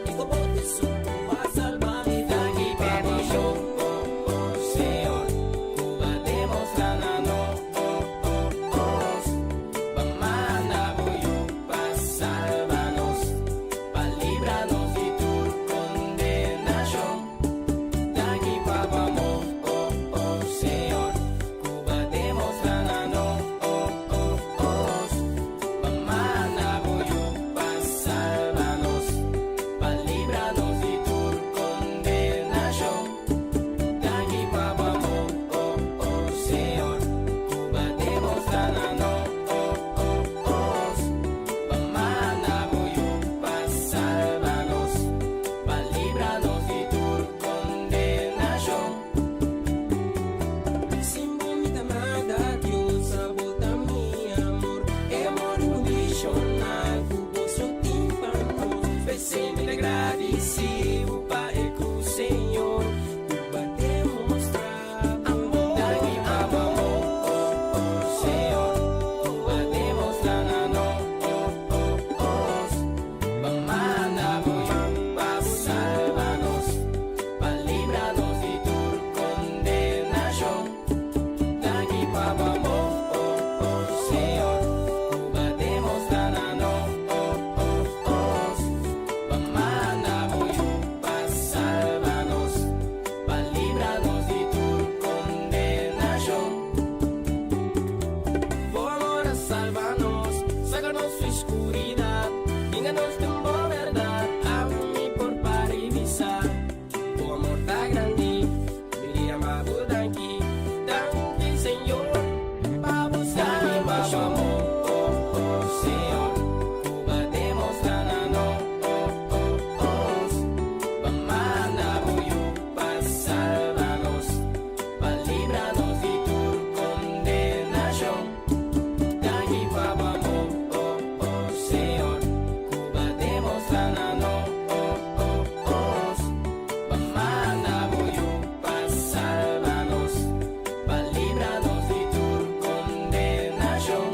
I ku bo ta esun ku a salba mi. Danki pa bo amor, Señor, ku bo a demostrá na nos. Pa manda bo Yu pa salba nos, pa libra nos di tur kondenashon. Danki pa bo amor, Señor, ku bo a demostrá na nos. Pa manda bo Yu pa salba nos, pa libra nos di tur kondenashon. Danki pa bo amor, Señor, ku bo a demostrá na nos. Pa manda bo Yu pa salba nos, pa libra nos di tur kondenashon. Sin bo mi ta nada, Dios, abo ta mi amor. E amor inkondishonal ku bo so tin pa nos. P'esei mi ta gradisido pa e krus, Señor, ku bo a demostrá amor. Danki pa bo amor, Señor, ku bo a demostrá na nos. Pa manda bo Yu pa salba nos, pa libra nos di tur kondenashon. Danki pa bo amor, Señor, ku bo a demostrá na nos. Pa manda bo Yu pa salba nos, pa libra nos di tur kondenashon. Bo amor a salba nos, saka nos for di skuridat, hinka nos den bo berdat, ami por para i bisa. Bo amor ta grandi, mi ta yama bo danki, danki Señor, pa bo Danki pa bo amor, Señor, ku bo a demostrá na nos. Pa manda bo Yu pa salba nos, pa libra nos di tur kondenashon. Danki pa bo amor, Señor, ku bo a demostrá na nos. Pa manda bo Yu pa salba nos, pa libra nos di tur kondenashon.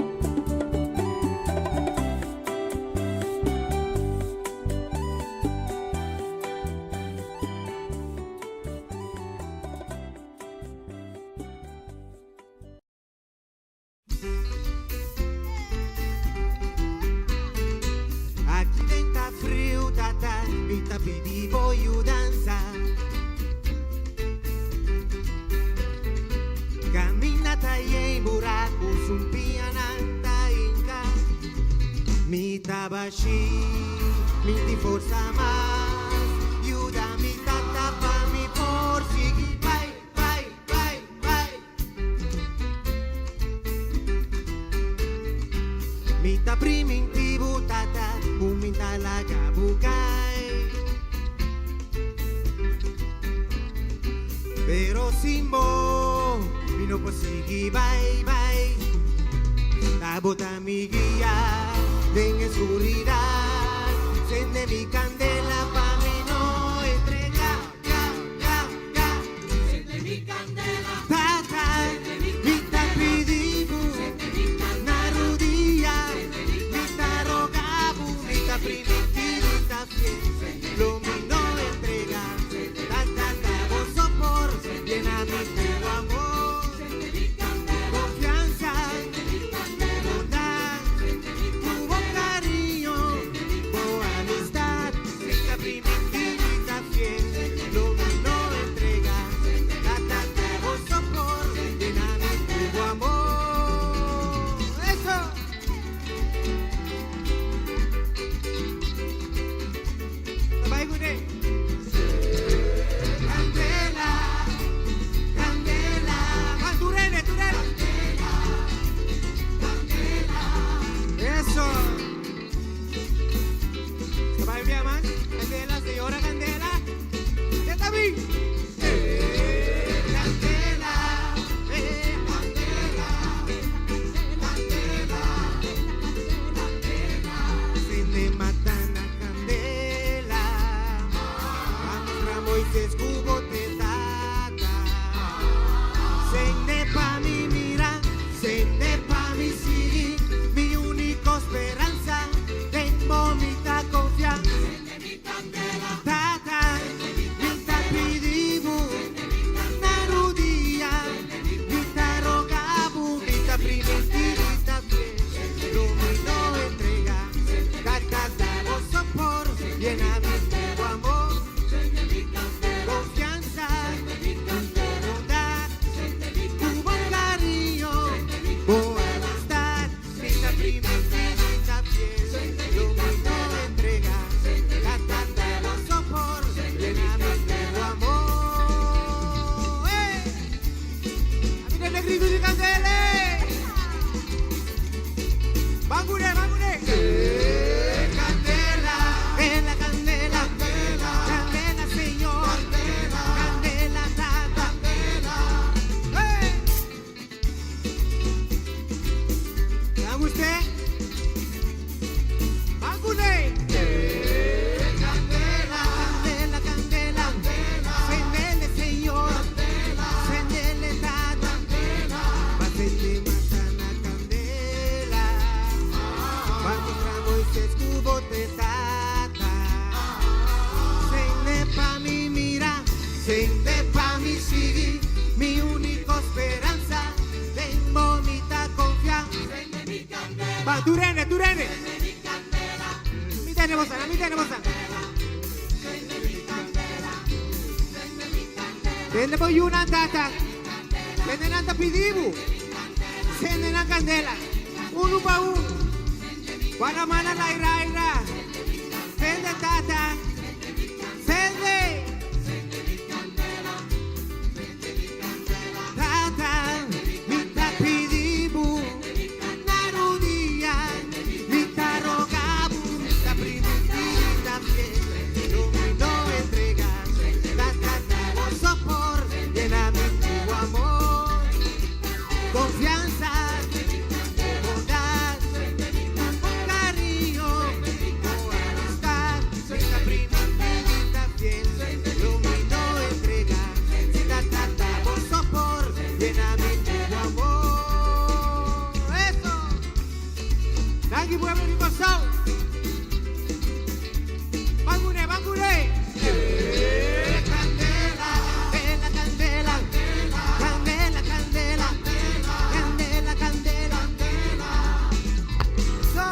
Aki den ta friu, tata, mi ta pidi bo yudansa. Kaminda ta yen buraku, sumpiñanan ta hinka. Mi ta bashí, mi n'tin forsa mas. Yuda mi, tata, pa mi por sigui. Bai, bai, bai, bai. Mi ta primintí bo, tata, ku mi n'ta laga bo kai. Pero sin bo, mi no por sigui, bai, bai. Ta bo ta mi guia den skuridat. Sende mi kandela pa mi no entregá, ga, ga, ga. Sende mi kandela, Tata, mi ta pidi bo, na rudia, mi ta roga bo, mi ta primintí, mi ta fiel, lo mi no entregá. Tata, ta bo so por, yena mi ku amor, konfiansa, bondat, ku bo kariño. Turene, turene. Mi tene bosa, mi tene bosa. Tende bo yunan tata. Tende nan ta pidibu. Sende nan kandela. Unu pa un. Guardamana laira aira. Sende tata. Sende. Tata, mi ta pidibu. Na rudia. Mi ta rogabu. Mi ta primintí tambe. Lo mi no entregá. Tata, ta bo so por yena mi ku amor. Konfiansa, bondad, ku kariño, ku amistad. Mi ta primintí tambe. Lo mi no entregá. Tata, ta bo so por yena mi ku amor. Eso! Danki pueblo di Kòrsou. Ban kuné, ban kuné. Kandela, kandela, kandela, kandela, kandela, kandela, kandela. So.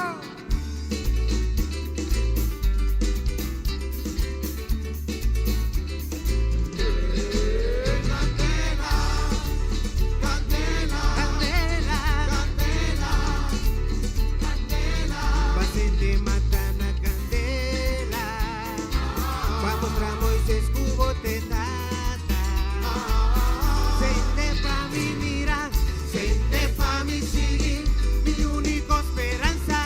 Kandela, kandela, Pa sende mata na kandela, Pa mustra Moises ku bo t'e tata. Sende pa mi mira, sende pa mi sigui, Mi úniko speransa,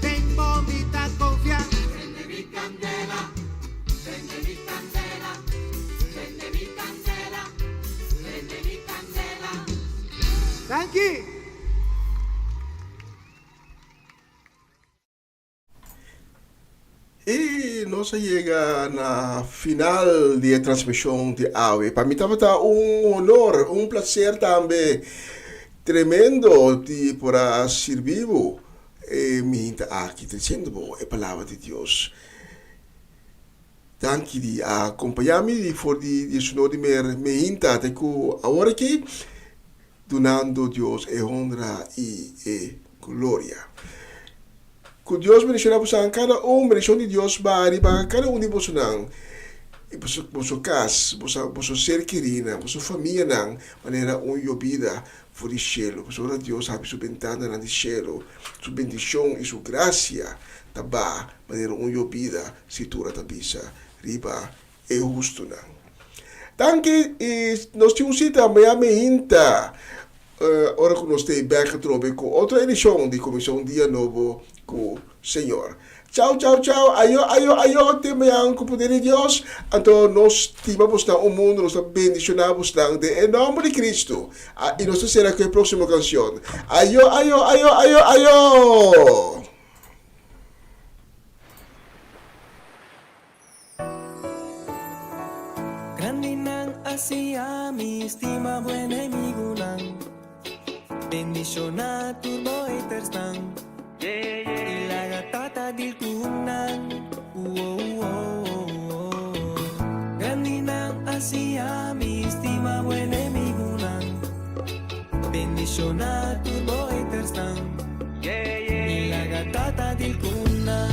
den bo mi ta konfia. Sende mi kandela, sende mi kandela, sende mi kandela, sende mi kandela. Danki! I nos a yega na final di e transmishon di awe. Pa mi tabata un honor, un plaser tambe tremendo di por a sirbi bo e mihinta aki treciendo bo e palabra di Dios. Danki di a acompaña mi di for di diesunor di mer mihinta te cu awor aki, dunando Dios e honra i e gloria. Ku Dios bendiciona bosonan kada un, bendicion di Dios ba riba kada un di bosonan i boso boso kas, boso boso ser kerinan, boso famianan manera un yobida for di shelu. Pasobra Dios habri su bentananan di shelu, su bendicion i su gracia ta ba manera un yobida, Scritura ta bisa, riba e hustunan. Danki i nos tin un sita maña meinta ora ku nos ta bek atrobe ku otro edishon di Komishon Dia Nobo ku Señor. Chao chao chao ayo ayo ayo te mañan ku poder di Dios anto nos stima bosnan un mundu nos ta bendishoná bosnan den e nòmber di Kristu i nos ta sera ku e próksimo kanshon ayo ayo ayo ayo ayo. Grandinan a siña mi stima bo enemigunan, Bendishoná tur bo hatersnan, I laga Tata deal ku nan. Grandinan a siña mi stima bo enemigunan, Bendishoná tur bo hatersnan, I laga Tata deal ku nan.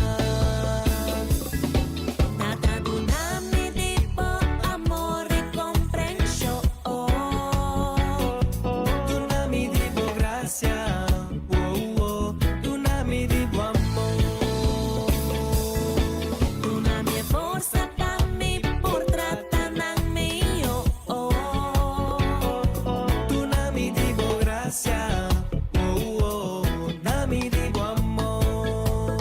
Tata duna mi di bo amor i komprenshon. Duna mi di bo grasia, oh, oh, duna mi di bo amor. Duna mi e forsa pa mi por trata nan mihó. Duna mi di bo grasia, oh, oh, duna mi di bo amor.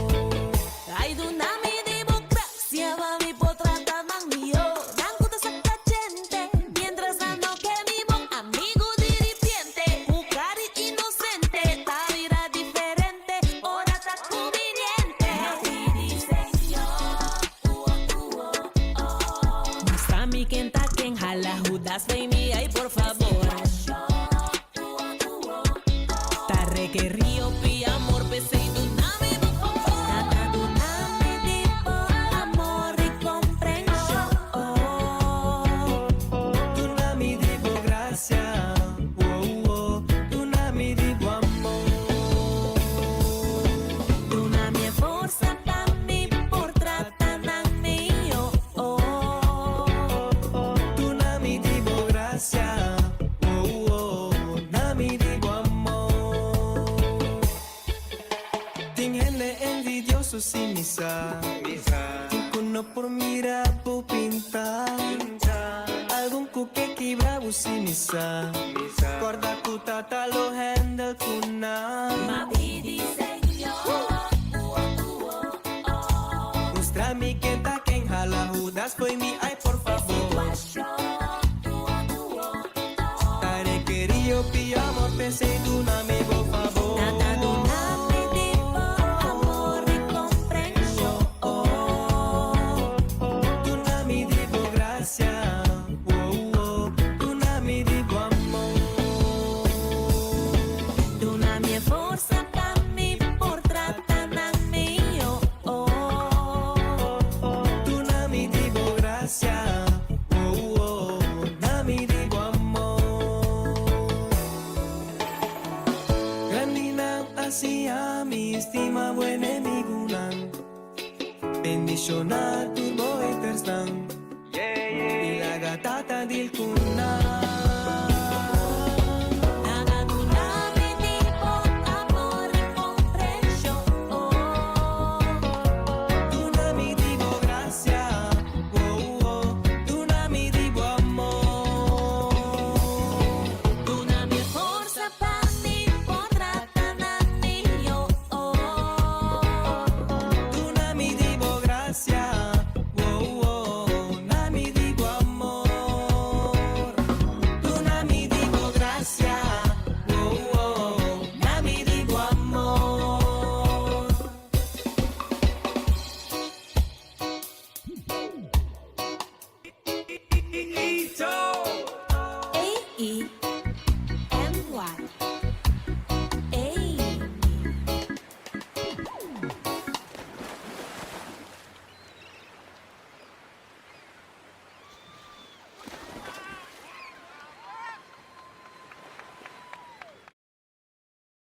Ai duna mi di bo grasia pa mi por trata nan mihó. Nan ku ta saka djente, mientras nan no ke mi bon amigu di ripiente. Ku kari inosente ta bira diferente, ora ta kumbiniente. Mustra mi ken ta ken, hala Judas fei mi, ay por favor. Ta rekerí hopi amor p'esei duna mi bo favor. Tata duna mi di bo amor i komprenshon. Duna mi di bo grasia, oh, oh, duna mi di bo amor. misa. Ku no por mira bo pinta. Algun ku ke kibra bo si misa. Korda ku tata lo handle ku nan. M'a pidi Señor. Mustra mi ken ta ken hala Hudas fo'i mi ay por fabor. Ta rekerí hopi amor p'esei duna mi bo fabor. Tata duna mi di bo amor i komprenshon. Duna mi di bo grasia. Oh, duna mi di bo amor. Duna mi forsa pa mi por trata nan mihó. Duna mi di bo grasia. Oh, duna mi di bo amor. Grandinan a siña mi stima bo enemigunan. Bendishoná tur bo hatersnan. I laga tata deal ku.